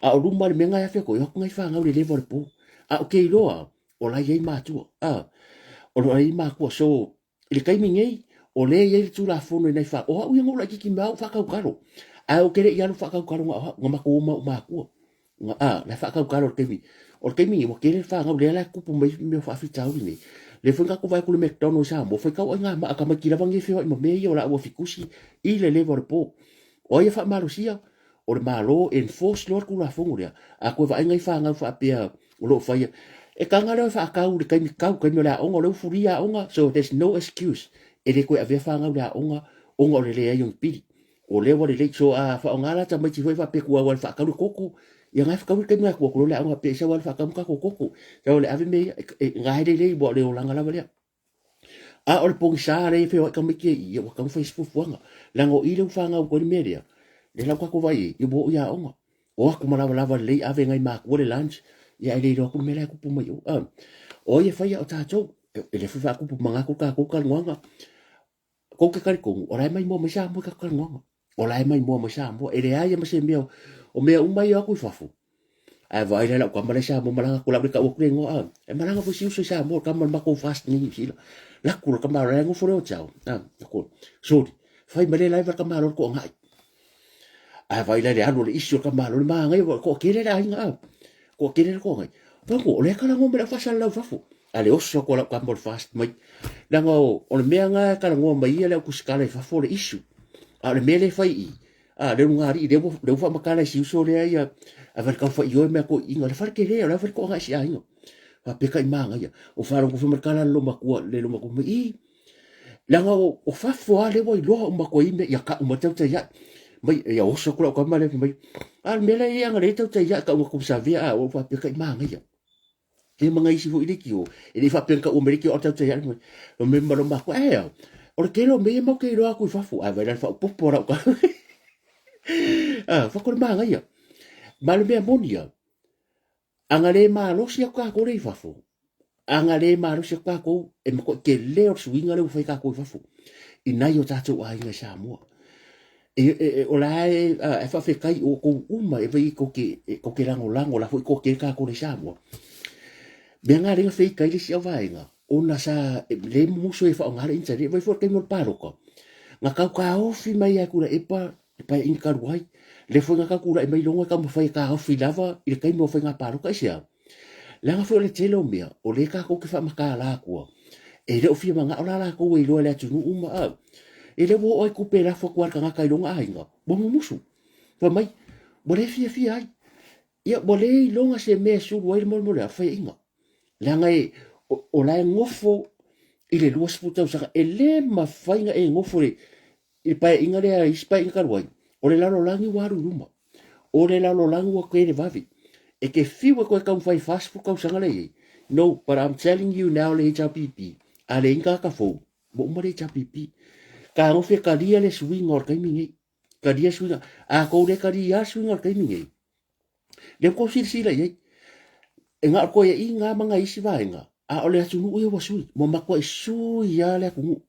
A o luma i le mea na e afe atu ai, o atu nai fanau i le level o le po. A ou te iloa, o la e i ai matua. A, o la e i ai matua. So, i le taimi nei, o lea e i ai le Tulafono i nai fa, o au ia na ou laitiiti mai lava ou faatautalo. Ae ou te le i alu faatautalo na o au, na matou o ma ou matua. A, la e faatautalo i le taimi. O le taimi nei, ua tele le fanau, lea la e tupu mai mea o faafitauli nei. Lea foi na tatou vaai atu i le McDonald i Samoa, faitau ai ngā maa tamaiti lava nei e feoai ma mea ia o laua fitusi i le leva o le po. O ai e faamalosia? O le Malo e enforce loa le Tulafono lea, a toe vaai nai fanau faapea o lo o faia. E taga lea e faatau i le taimi tau, taimi o le aoga, o lea ua fulia aoga, so there's no excuse e le toe avea fanau i le aoga ona o le leai o ni pili. O lea ua lelei, so a faaaoga la tamaiti foi faapea tuu au e faatau le koko, ia na e fetaui le taimi na tuu atu loa le aoga faapea e sau lava e faatau ma tatou koko, sau e ave mea ia, na e lelei aua o le olaga lava lea. A o le pogisa lea e feoai tamaiti ai i i, ia ua tatau ona fai se fuafuaga, leaga o i lea ua fanau atu ai le mea lea, lea la ua tatou vaai i ai, ia ua oo i aoga. O atu ma lavalava lelei ave nai matua le lunch, ia ae le iloa atu le mea la e tupu mai i o. O ai e faia? O tatou. E le fai faatupu manatu le tatou talanoaga. Kou te talitonu, o la e maimoa mai Samoa i tatou talanoaga. O la e maimoa mai Samoa. E leai lava ma se mea, o mea uma ia o atu i fafo. Ae vaai la i lau tama la i Samoa malaga atu, o le a ou le tau atu le igoa, a. E malaga foi si uso i Samoa, le tama o le matou fast nei i Niu Sila. Laku le tama, o la e nofo le hotel, a, laku, sorry, fai mai le live a le tamaloa le toagai. Ae vaai la i le alu o le isi o le tamaloa, le manaia, ua toatele le aiga, a. Toatele le toagai. Vaai o lea e talanoa mai le au faasalalau i fafo. A le oso atu a lau tama o le fast mai. Leaga o le mea na e talanoa mai ia le au tusitala i fafo o le issue. A o le mea lea e fai i i, a le ulugalii lea ua lea ua faamatala e si uso lea ia a fai le tau faioe mea toeaiina. O le fale tele, o la e fai le toaga i si aiga. Faapea kai manaia. O faalogo foi ma le tala a le loomatua, le loomatua mai, ii, leaga o fafo lava lea ua iloa uma atu ai mea, ia tau mai tautai ai. Mai, ia oso atu lau tama lea fai mai, a o le mea la e i ai ana lea tautai ai, tau ina komisavea, a ua ou faapea kai manaia. Ia ma nai isi foi leitio, e le i faapea na taua mai leitio a o tautai ai, fai mai ma loomatua, e a, o le tele o mea ia matou te iloa atu i fafo, ae vaai la i le faaopoopo a lau tama. A, fai atu le manaia. Ma o le mea moni lava, A na le malosi atu tatou lea i fafo, a na le malosi atu tatou, e matuai tele o le suiga lea ua fai tatou i fafo i nai o tatou aiga i Samoa. E, e, e, o la e, a, e faafetai o outou uma e vai tou te, e, tou te lagolago, la foi toatele tatou lea i Samoa. Mea na lea na feitai le isi au vaega, ona sa, e, le mumusu e faaaoga le internet, vai foi le taimi o le palota. Na tau taofi mai lava e Tuilaepa le Paeaiga talu ai. Lea foi na tau tulai mai Logo e taumafai e taofi lava i le taimi o faiga palota. Aisea? Leaga foi o le tele o mea o lea tatou te faamatala atua, e le o fia manao la latou e iloa e le atunuu ma a. E le ua oo lava i tupe e lafo atu lava i le tagata i lona aiga, ua mumusu. Fai mai, ua le fiafia ai. Ia, ua le iloga se mea e sulu ai le molemole a faiaina. Leaga e, o, o la e nofo i le 20 tausaga, e le mafai na e nofo i le paeaiga lea, isi paeaiga talu ai, o le lalolagi ua alu i luma. O le lalolagi ua tele vave. E te fiu e toe taumafai 40 tausaga lea i ai. No, but I'm telling you now le HRPP, a leai ni tagata fou, ua uma le HRPP. Talofa e talia le suiga o le taimi nei. Talia suiga. A tou le talia lava suiga o le taimi nei, lea ua tou silasila i ai, e na o le toeaiina lava ma nai isi vaega, a o le atunuu ia ua sui, ua matuai sui lava le atunuu.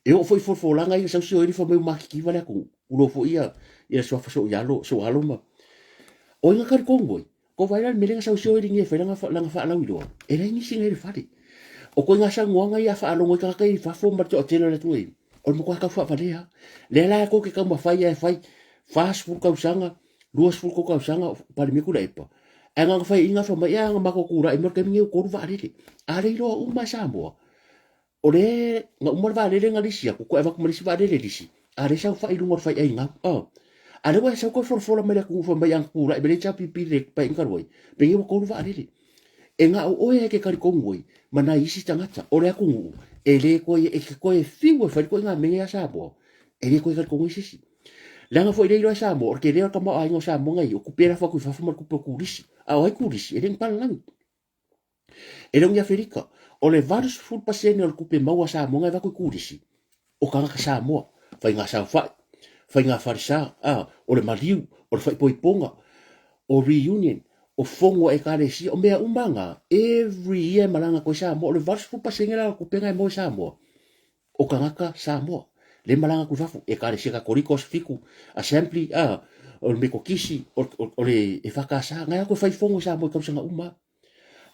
E oo foi i folafolaga ia na sau sioeli fai mai ua matitiva le atunuu, tulou foi ia le suafa sooialo, sooalo ma... O ai na talitonu ai? Tou vaai la i le mea lea na sau sioeli nei e fai lana, lana faalauiloa, e leai nisi na i le fale. O ituaiga saunoaga ia a faalogo ai tagata ia i fafo ma le toatele o le atunuu, o le matua tau faavalea lava. Lea la tou te taumafai lava e fai 40 tausaga, 23 tausaga o Palemia Tuilaepa, ae na ona faiaina fai mai, a na matou tulai mai le taimi lenei ua tolu vaalele. A le iloa uma e Samoa, o lea na uma le vaalele na lisi atu, toe avatu ma le isi vaalele lisi, a lea e saofai i luga o le faiaigau. Oh. A lea ua e sau toe folafola mai le atunuu fai mai a na tulai mai le HRPP i le paeaiga talu ai, pei ua tolu vaalele. E na o oe e te talitonu ai ma nai isi tagata o le atunuu e le toe, e te toe fiu e fai le ituaiga mea ia Samoa, e le toe talitonu ai se isi. Leaga foi le iloa e Samoa, o le tele o le tamaoaiga o Samoa nei, o tupe e lafo atu i fafo ma le tupe o turisi. A o ai turisi? E le o ni palalagi. E le o ni Aferika. O le 80% o le tupe maua a Samoa na e avatu i turisi, o tagata Samoa, faiga saofai, faiga falesa, a, o le maliu, o le faaipoipoga, o reunion, o fono a ekalesia, o mea uma na, every year e malaga atu ai Samoa. O le 80% la o le tupe na e maua e Samoa, o tagata Samoa le malaga atu i fafo, Ekalesia Katoliko, Aso Fitu, Assembly, a, o le Metotisi, o le EFKS, na e o atu e fai fono i Samoa i tausaga uma.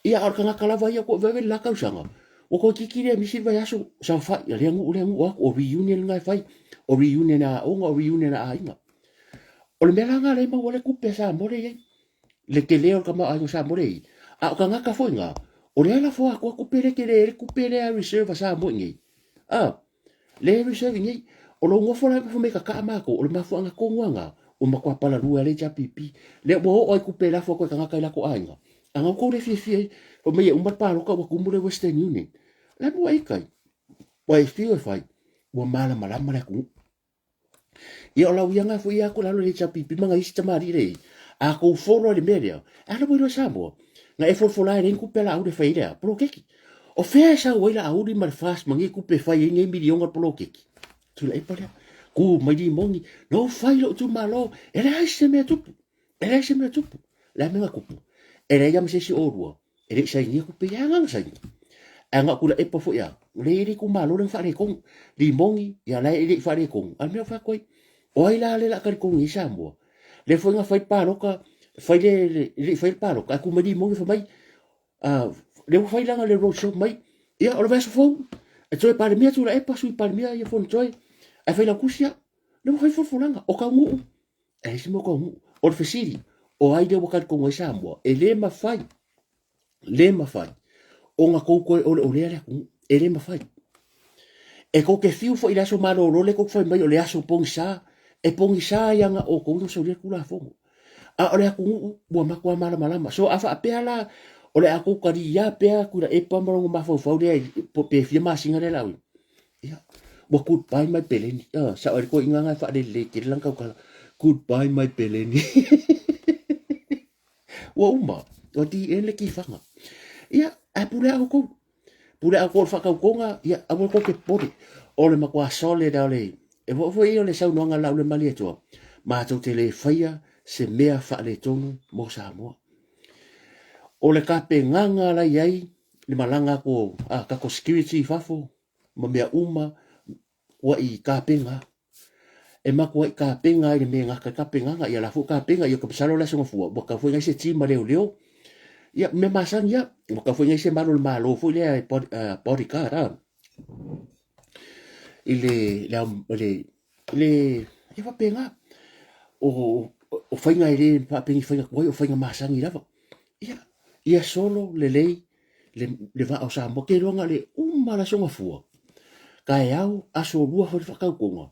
Ia, a o le tagata lava ia, ua vave le la tausaga, ua toeitiiti lea misi le vaiaso, saofai, a lea nuu, lea nuu atu, o reunion na e fai, o reunion a aoga, o reunion a aiga. O le mea la na lea e maua le tupe a Samoa lea e i ai. Le tele o le tamaoaiga o Samoa lea e i ai. A o tagata foi na, o lea e lafo atoa tupe lea tele ai le tupe lea reserve a Samoa i inei. A, lea e reserve i inei. O lou nofo la fai mai kakaa matou, o le mafuaaga tonu lava na, ua matua palalua ai le HRPP. Lea ua oo ai tupe e lafo atu e tagata i latou aiga. A na outou le fiafia ai, fai mai e uma le palota ua tumu le Western Union. O le a le mea ua e ita ai? Ua e fiu e fai, ua malamalama le atunuu. Ia o lau ia nga foi ia aku lalo le HRPP ma ngai isi tamalii le a kou folo le mea lea. A la ua Samoa. Na e folafola ai le kupe la auli fai lea poloketi. O fea e sau ai la auli ma le fast ma ngi kupe fai ai nei miliona poloketi. Tula e palea. Ku mai limoni. No fai lo tu malo. E leai se mea tupu. E leai se mea tupu. Le a mea na tupu. E leai lava ma se isi o oulua e le i sainia tupe ia agaga saini. Ae na o Tuilaepa foi a, o lea e i ai le itumalo lea na faaletonu. Limoni, ia la e le i faaletonu. A o le mea ua fai atu ai, o ai la lea o le a talitonu i ai Samoa? Lea foi na fai le palota, fai le, le, e le i faia le palota, ae tu mai Limoni fai mai, lea ua fai lana le road show mai, ia o le vaiaso fou, e toe Palemia Tuilaepa, Sui Palemia ia Fonotoe, ae Failautusi au. Lea ua fai folafolaga, o Taunuu, e leai se mea o Taunuu. O le fesili, o ai lea ua talitonu ai Samoa? E le mafai, le mafai ona tou toe oleolea le atunuu. E le mafai. E tou te fiu foi i le aso malolo lea tou te fai mai o le aso pogisa, e pogisa ai lava na o outou na solia le Tulafono. A o le atunuu ua matua malamalama. So a faapea la o le a tou taliā pea Tuilaepa ma lona mafaufau lea pe fia masina lea o le a ui, ia, ua goodbye my peleni. Sao ai le toeaina na e faalelelei tele lana tautala. Goodbye my peleni. Ua uma, ua DN le tifaga. Ia, ae pule a outou. Pule a outou o le faatautoga, ia, aua tou te popole. O le matua solid lava o le... E foi foi o le saunoaga a Laaulialemalietoa, matou te le faia se mea faaletonu mo Samoa. O le tapenaga la i ai le malaga atu o a tatou security i fafo ma mea uma ua i tapena. E matuai tapena ai le mea e gata i tapenaga, ia la foi tapena, ia masalo o le Aso Gafua, ua tatau foi ona i ai se team a leoleo, ia mea masani lava, ua tatau foi ona i ai se malu o le Malo foi lea e bodyguard a. i le le le le ia faapena. O o faiga e le faapeni faiga tuai o faiga masani lava. Ia, ia solo lelei le, le vaa o Samoa. Ke iloa na o le uma la sona fua. Taeao, aso lua foi le faatautoga,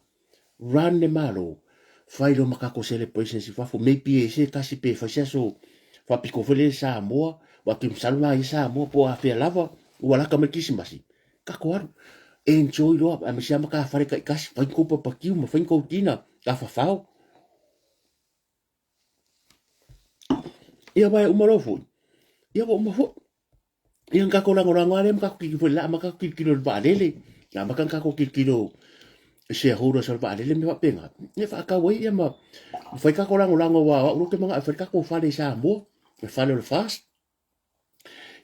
run le Malo, fai loa ma tatou celebrations i fafo. Maybe e se tasi pe fai se aso faapito foi lele Samoa, aua ou te masalo na ia Samoa po o afea lava ua lata mai le Kerisimasi, tatou alu. Enjoy loa, aemaise lava matafale taitasi, fai ni tou papakiu ma fai ni tou dinner, tafafao. Ia aua e uma loa foi, ia ua uma foi. Ia na tatou lagolago lava lea ma tatou tilotilo foi i le la, amata tatou tilotilo i le vaalele, amata ona tatou tilotilo i shareholders o le vaalele ma mea faapena. Ia faatau ai ia ma fai tatou lagolago aua o au loa ou te manao e fai le tatou fale i Samoa, le fale o le FAST.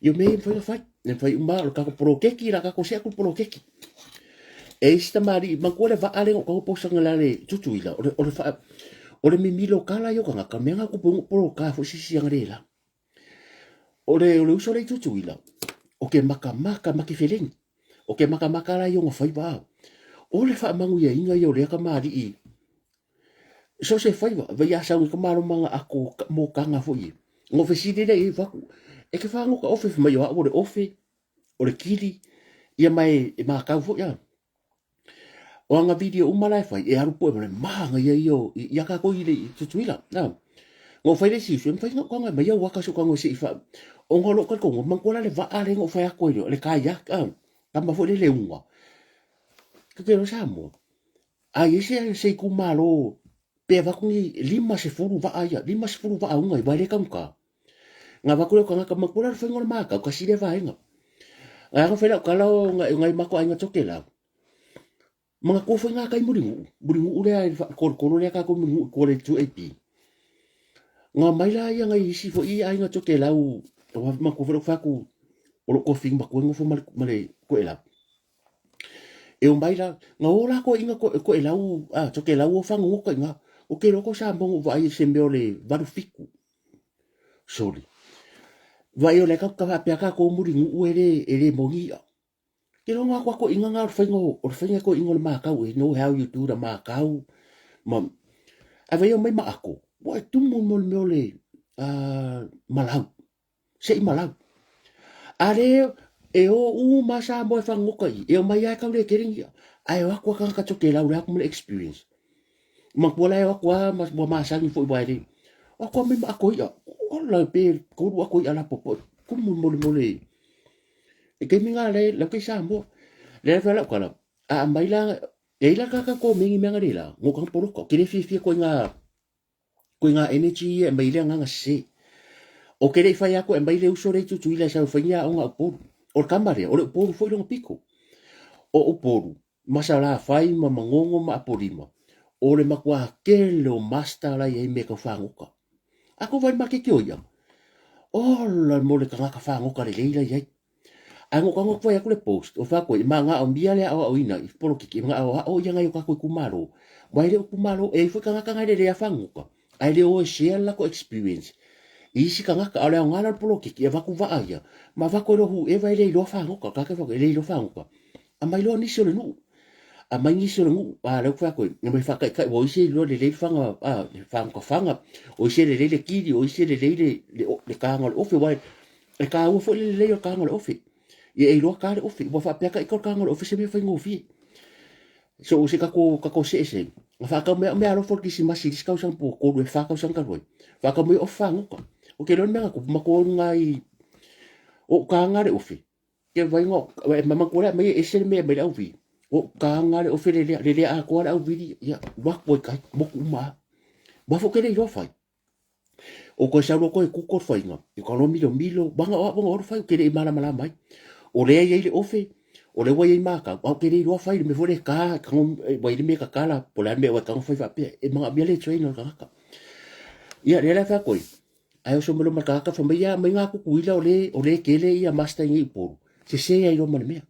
Ia o mea ia e mafai ona fai. E mafai uma o le tatou poloketi, o le a tatou see atu le poloketi. E i ai si tamalii, manatua le vaa lea na ou tago pausaga le ale i Tutuila, o le, o le, faa, o le mimilo tala ia o tagata, mea na tupu ai na ou poloka foi se isi analeila. O le, o le uso lea i Tutuila, o ke makamaka ma ke feleni. O ke makamaka la i ona faiva a. O le faamanuiaina ia o lea tamalii so o se faiva, vai a sau i ka malomanga ako mokaga foi e. Ngo fesili lea i fai atu, e te whangoka ofe fai mai o au o le ofe, o le kili, ia mai e makau foi a. O anga video uma la e fai, e alu po e male maga ia ia o, ia kākou i le i Tutuila. Na. Ngo fai le isi usu, e mafai ona kanga mai au aka so kanga se i fa. O ngo lo ka kongo, man ko la le vaa le ngo fai ako i le kayak, ah. Kama foi le le unga. Ka te ro Samoa. A i ai se, se itumalo pe avatu ni 50 vaa ia, 50 vaa unga i wae le taugata. Nga avatu lea o tagata manatua la le faiga o le makau, tasi lea vaega. Ae aga fai lau tala o ngai matou aiga Tokelau, manatua foi nga tai Mulinuu, Mulinuu lea i le kolokolo lea tatou Mulinuu i tua le 2AP. Nga mai la ia ngai isi foi aiga Tokelau, manatua foi lou fai atu o lou tofiga matua e nofo ma le Toelau. E omai la, na o la toeaiina toelau, a, Tokelau o fagogota i ina. Ou te iloa ko Samoa na ou vaai i se mea o le 87. Sorry. Vaai o lea ka faapea tatou mulinuu e le, e le moni i'a. Te iloa na o atu a toeaiina na o le faiga o, o le faiga e toeaiina o le makau e know how you do the makau. Ma, ae vaai e omai ma ako, ua e tumu mo le mea o le malau. Se i malau. A le e o uma Samoa e fagogota i, e omai lava e tau le tele ni i'a. Ae o atu a tagata Tokelau le atu ma le experience. Matua la e o atu a ma ua masani foi ua e le. O atu a mai ma ako i'a. Ola pe tolu ako i'a lapopoa. Tumu mo le mo le. E taimi ngā le lau kei Samoa. Le fai lau kala. A mai la e i la kaka ko mengi mea ngare la. Ngo kang poloka. Ke le fiafia koe ngā Koe ngā energy ia e mai le agaga sese. O ke le i whai ako e mai le uso le i Tutuila e sau whai ni aonga Upolu. O le kama lea, o le Upolu foi longa piko. O Upolu, ma Salafai ma Mangogo ma Apolima, o le matua kele o master la i ai mea tau whangoka. A ko vai makeke o ia, ola mo le tagata whangoka lelei la i ai. Ae ngo kango fai atu le post, o fai atu ai, ma ngaomia le aoaoina i polokiki, ma aoao ia ngai o kakou itumalo. Wa e le o itumalo e ai foi tagata ngai le le afagoka, ae le o e share le latou experience i isi tagata. A o le aoga la o le polokiki, e avatu vaa ia, ma avatu e loa whoever e le iloa fagoka, o tagata e le iloa fagoka, aumai loa nisi o le nuu. Aumai nisi o le nuu, a lea ua fai atu ai, e mai faataitai, ua o isi e iloa lelei le faga, a, le fagoka faga, o isi e lelei le kili, o isi e lelei le, le, le taga o le ofe, aua E tāua foi le lelei o le taga o le ofe. Ia e iloa tā le ofe. Ua faapea ka ika o le taga o le ofe se mea faigofie. So se tatou tatou see se. Na whaakau mai au mea alofa o le Kirisimasi i le isi tausaga po o tolu e whā tausaga talu ai. Whaakau mai ofe whangoka. O ke iloa le mea na tupu ma ko ngā i o kānga le ofe. Ke vainga e mama kore mai e ese le mea mai le auvi. O kānga le ofe le lea, le lea atoa le auvili. Ia, waku ai kai, moku uma. Wafo ke le iloa whai. O koe sau loa koe kuko le faiga, i ka loa milomilo, wanga o wanga o fai, ke le i malamalama ai. O lea i ai le ofe, o lea ua i ai makau, a o ke le iloa fai le mea foi le ka, kango, ua i le mea kakala, po o le a le mea ua e kango fai faapea, e manaomia le train o le tagata. Ia, lea la e fai atu ai, ae oso mai loa ma le tagata, fai mai, ia, aumai ngā Tutuila o le, o le tele ia master i nei Upolu, sese ai loa ma le mea.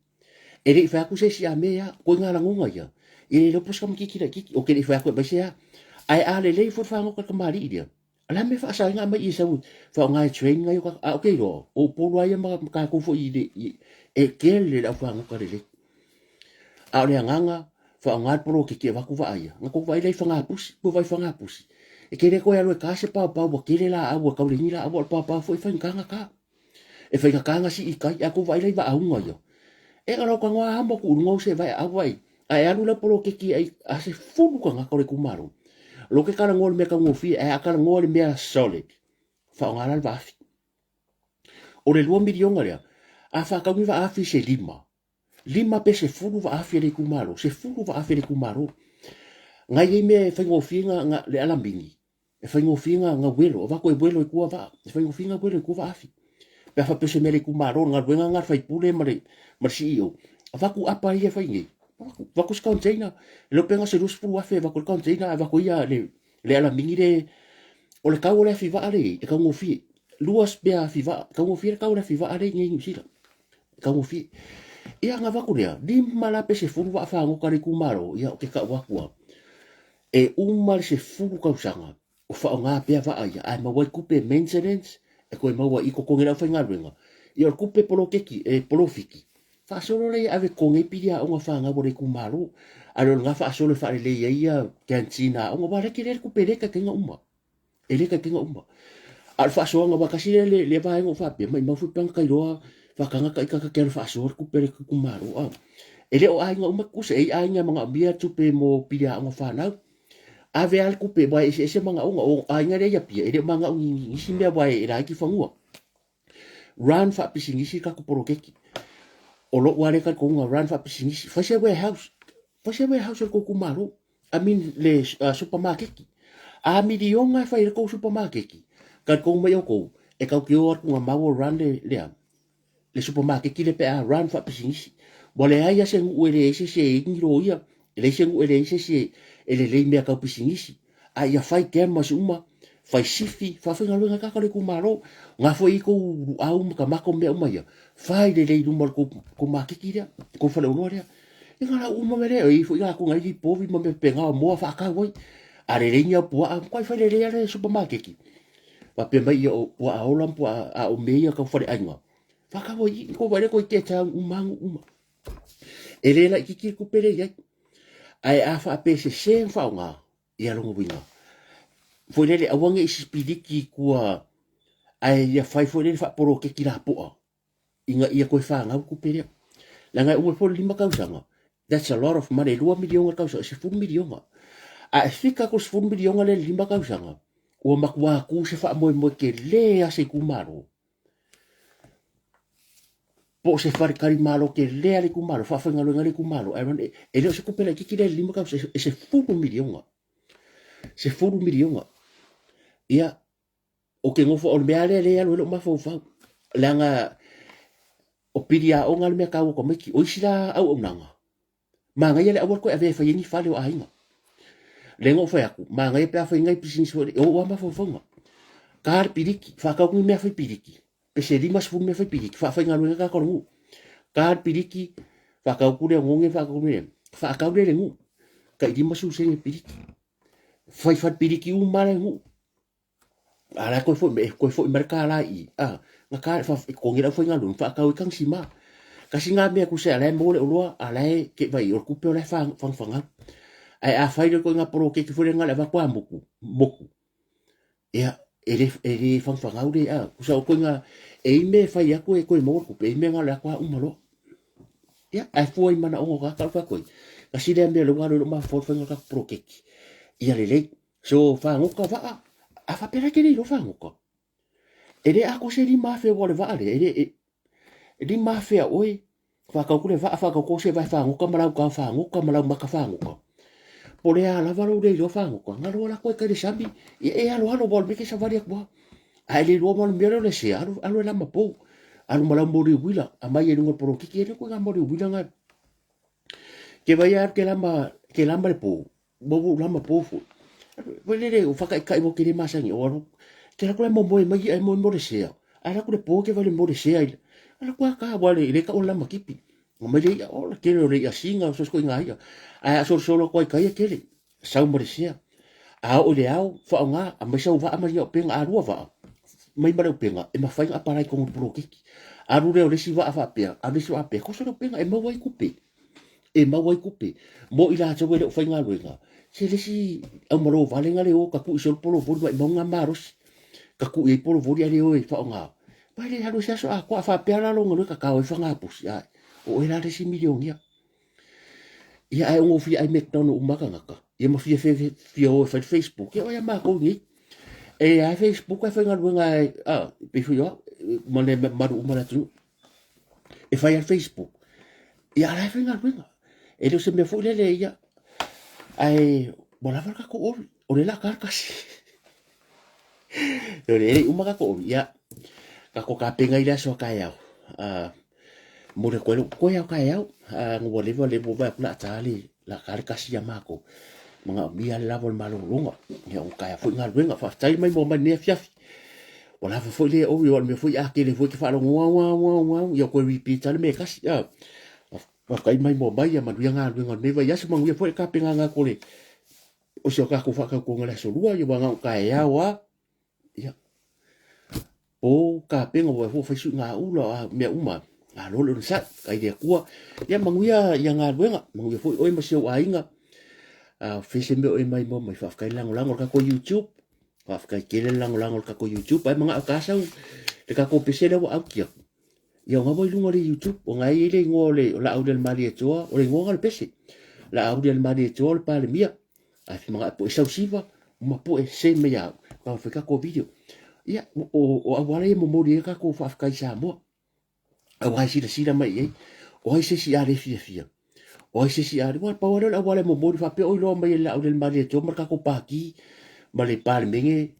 E le i fai atu se isi a mea, koe ngā lagona ia, e le iloa po o se tamaitiiti laitiiti, o ke le i fai atu e aumai se a. Ae a lelei foi le fagota i le kamali'i lea, o le a le mea e faasaina aumai i e sau faaaoga e train nai o tatou, a o ke iloa, o Upolu lava ia ma tatou foi i le, e tele le au fagota lelei. A o le agaga, Faaaoga le poloketi e avatu vaa ia, na tou vaai la i Fagapusi, ua vaai Fagapusi. E te le toe alu e ta se paopao ua tele laau ua tau leai ni laau, a o le paopao foi e faigata ona ta. E faigata ona sii i tai, ae tou vaai la i vaauga ia. E na o lau tago lava amo atu i luga ou se vae aau vaai, ae alu lau poloketi ai a 10 tagata o le itumalo. O lea ou te talanoa i le mea taugofie, ae a talanoa i le mea solid, faaaoga la le vaafi. O le 2 miliona lea, a faatau ni vaafi se lima, lima pe 10 vaafi a le itumalo, 10 vaafi a le itumalo. Na i ai mea e faigofie na, na, le alamini, e faigofie na, na uelo, avatu e uelo i tua vaa, e faigofie na uelo i tua vaafi. Pe a faapea o se mea a le itumalo, le galuega lena a le faipule ma le, ma le CEO, avatu apa ia e fai nei, avatu, avatu se container, e le iloa pe na o se 20,000 e avatu ai le container, ae avatu ai ia le, le alamini le, o le tau o le afi vaa lea e i ai, e taugofie. Lua spare afi vaa, e taugofie le tau o le afi vaa lea i nei i Niu Sila. E taugofie. Ia ona avatu lea, lima la pe 10 vaa fagota a le itumalo, ia ou te tau atu lava, e uma le 10 tausaga o faaaoga pea vaa ia, ae maua ai tupe maintenance, e toe maua i totogi e le aufaigaluega. Ia o le tupe poloketi, e polofiti, faasolo lea e ave e totogi ai pili aoga fanau a le itumalo. Ae le o lena faasolo e faalelei ai ia canteen a aoga, aua o lea e tele le tupe e le taitaiga uma. E le taitaiga uma. A o le faasoaga, aua tasi lea, lea vaega ua faapea, maimau foi pe ana tailoa faataga taita ta te alu e faasoa le tupe a le itumalo. A. E le o aiga uma tutusa, e i ai aiga e manaomia tupe mo pili aoga fanau. Ave lava le tupe, aua e eseese manaoga. O aiga lea i Apia, e le o manao i nisi mea aua e laiti fanua. Run faapisinisi le tatou poloketi. O lou lava lea talitonuga, run faapisinisi. Fai se warehouse, fai se warehouse a le tou itumalo. I mean le supermarket. A miliona e fai ai le tou supermarket, talitonu mai outou, e tatou te o atu na maua run le, le a? Le supermarket lea pe a run faapisinisi. Ua leai lava se nuu e leai se isi e i ai ni loia, e leai se nuu e leai se isi e lelei i mea tau pisinisi. A ia fai cameras uma, fai sifi, faafaigaluega ai tagata o le itumalo. Na foi i tou luau ma tamato ma mea uma ia, fai lelei i luma o le tou maketi lea, le tou faleoloa lea. Ia na lau uma mea lea, e i ai foi latou na i ai povi ma mea faapena o moa faatau ai. A lelei ni au puaa, matua fai lelei lava le supamakeki. Faapea mai ia o puaa ola ma puaa a o mea ia tau faleaiga. Faatau ai i i, kou vaai lea koe i te uma nuu uma. E le laitiiti le tupe lea e i ai. Ae a faapea e sese ona faaaoga, ia lona uiga, foi lele aua ne i sipiliki i tua, ae ia fai foi lele faapoloketi lapoa ina ia toe fanau le tupe lea. Leaga e uma ifo le 5 tausaga, that's a lot of money, e 2 miliona le tausaga, e 10 miliona. A e fika atu i le 10 miliona lea i le 5 tausaga, ua matua tu se faamoemoe tele lava se itumalo. Po o se faletalimalo tele a le itumalo, faafaigaluega le itumalo, ae run, e le o se tupe laitiiti lea i le 5 tausaga, e 10 miliona. 10 miliona. Ia, ou te nofo, o le mea lava lea lea e alu ai lou mafaufau, leaga o pili aoga le mea taua o tamaiti. O isi la auaunaga, manaia le aua le toe avea e fai ai ni fale o aiga. Lea na ou fai atu, manaia pe a fai nai pisinisi foi lea, o ou lava mafaufauga. Ta le piliki, faatau ni mea fai piliki, pe se 50 mea fai piliki, faafaigaluega tagata o le nuu. Ta le piliki, faatau atu le oneone, faatau atu le, faatau lea i le nuu, tai 50 sene le piliki. Fai fale piliki uma lava le nuu. A la e toe foi mai, e toe foi mai le $1 i i, a, na ta, e totogi e le aufaigaluega, faatau ai tagisima. Tasi lena mea tusa o la e maua le oloa, a o la e te vaai, o le tupe o la e fagafagau. Ae a fai le ituaiga poloketi foi lea na o le avatu lava motu, motu, ia, e le, e le fagafagau le, a, tusa o ituaiga, e i ai mea e fai atu e toe maua le tupe, e i ai mea na o le atu lava uma loa. Ia, ae fua i manaoga o tagata, o le fai atu ai, tasi lea mea o lea ua alu ai lou mafaufau i le faiga o le tatou poloketi, ia lelei. So, fagota vaa, a faapea la e te le iloa fagota, e le atoa se 5,000 aua o le vaa lea, e le, e 5,000 a oe, faatau atu le vaa, faatau atu se vae fagota ma lau tao fagota ma lau maka fagota. Po o le a lava lou le iloa fagota, galo ala koe kai le sami, ia e alo alo, aua o le mea e te savali atu lava. A e le iloa ma le mea lea o le sea, alu, alu e lama pou, alu ma lau moli uila, aumai ai i luga o le polokiki, e le koe ngā moli uila ngā. Ke vai alu ke lama, ke lama le pou, Ua ou lama po foi. Foi lele o whakaikai mo ke le masangi o alu. Ke la kula mo moe mai ai mo mo le sea. Ai la kula po ke vale mo le sea i. Ala kua ka wale le ka o lama kipi. O mai le ia o la kele o le ia singa so sko inga ia. Ai a solo solo koi kai kele. Sau mo le sea. A o le ao whaonga a mai sau waa mai o penga a rua waa. Mai ma le upenga e mawhai nga parai kongo puro kiki. Aru leo le si waa whaapea, aru le si waa pea, koso le upenga e maua i kupe. e maua ai tupe mo i latou e le o faigaluega. Se le isi aumalo valega le o tatu'i solo polovoli maimau ga malosi. Tatu'i ai polovoli ae le o e faaaoga. Ma e le alu ai se aso atoa. A faapea la lou galue tatao ai fagapusi, ae o oe la le isi milionia. Ia ae ono fia ai McDonald uma tagata. Ia ma fia fia o e fai le Facebook. Ia o ia matou nei. E a Facebook e faigaluega e a pei foi o au ma le mamalu uma o le atunuu. E fai a le Facebook. Ia a la e faigaluega. E le o se mea foi lele ia. Ae ua lava le tatou ori. O le la ka kasi. E le uma tatou ori. Ia tatou tapena i le aso a taeao. Momoli atu ai lou koe ao taeao. Ana ua leva le ua vaai atu la ta le la ta le kasi ia matou. Manaomia le lava o le malologa. Ia o taeao foi galuega. Faafetai mai mo mai lenei afiafi. Ua lava foi le ori o le mea foi a tele foi te faalogo au au au au ia toe repeat lava le mea e tasi. Faafetai mai mo mai ia manuia galuega o lenei vaiaso manuia foi le tapenaga atu o le o si o tatou faatautoga i le aso lua ia ua na o taeao lava. Ia, po tapena ua fua fai suiga ula a mea uma, malo le onosai, kai le Atua. Ia manuia ia galuega, manuia foi oe ma si ou aiga. Fai se mea o e mai moa mai, faafetai le lagolago i le tatou YouTube. Faafetai tele le lagolago i le tatou YouTube. Ai manao ta sau le tatou pese lea ua auti atu. Ia o na ua i luga o le YouTube, o na e i ai le igoa o le Laaulialemalietoa, o le igoa na o le pese. Laaulialemalietoa o le Palemia. Ae fia manao pue sau siva, ma pue se mai ia au, ka fai tatou video. Ia, o auala ia momoli ai tatou faafetai i Samoa. Aua e silasila mai i ai, o ai se isi a le fiafia. O ai se isi a le, ua pau lava lea o le auala e momoli faapea oi loa mai e le Laaulialemalietoa ma le tatou Pati ma le Palemene,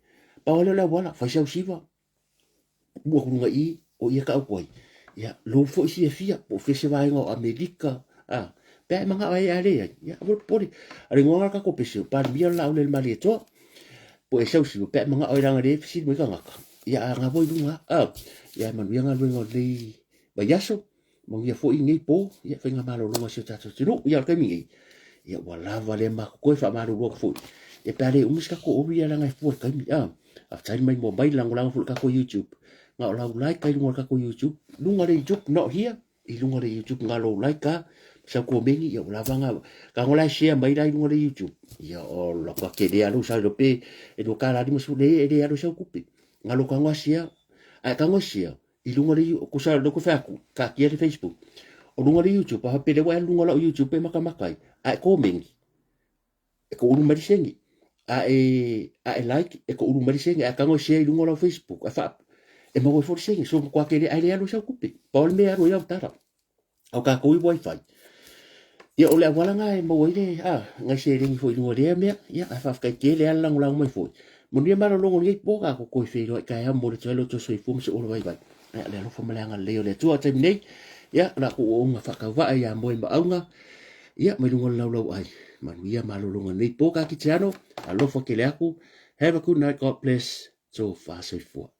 pau lava lea o le auala, fai sau siva, ua luga i o ia ka au ai. Ia, lou foi fiafia, po o fea se vaega o Amerika, a, pe a e manao ai a leai, ia, aua le popole. A le igoa lena o le tatou pese, o Palemia o le Laau Malietoa, po e sau siva, pe a e manao ai leaga lea e fesili mai tagata, ia, a gau ai luga, a, ia, manuia galuega o lenei vaiaso, Manuia foi lenei po, ia faiga malologa a si o tatou atunuu. Ia o le taimi nei, ia ua lava lea matou toe faamalulu atu foi. Ia pe a le umi se tatou ori ia leaga e fua i le taimi. Ah, faafetai mai moa mai lagolago foi i le tatou YouTube. Na o lau like ai luga o le tatou YouTube. Luga le YouTube, not here. I luga le YouTube na lou like a. Sau komeni, ia ua lava nga. Ka ngola e share mai la i luga le YouTube. Ia o la ka ke le alu sa lo pe e lo ka la lima su le e le alu sau kupe. Nga lo ka ngoa share. Ai ka ngoa share. I luga le kusa le ku faku ka kia le Facebook. O luga le YouTube a pele wa luga la YouTube e makamaka ai. A e komeni. E ko ulu mai sengi. A e a e like e ko ulu mai sengi a kango share i luga la Facebook. A fa e maua foi sengi so kwa kele ai le alu sau kupe. Pa o le mea alu ai au tara. Au kākou i wifi. Ia, o le auala ngā e maua ai le, a, ngai seleni foi i luga o lea mea, ia, ae faafetai tele lava le lagolago mai foi. Manuia malologa o lenei po, kākou toe feiloai taeao, momoli atu ai lo outou soifua ma se ola vaivai. Ia, le alofa ma le agalelei o le Atua. O le taimi nei, ia, o le a tuu ouga faatauvaa ia Moe ma Auga, ia, mai luga o le laulauai. Manuia malologa o lenei po, Kakitiano, alofa tele atu. Have a good night, God bless, tofa soifua.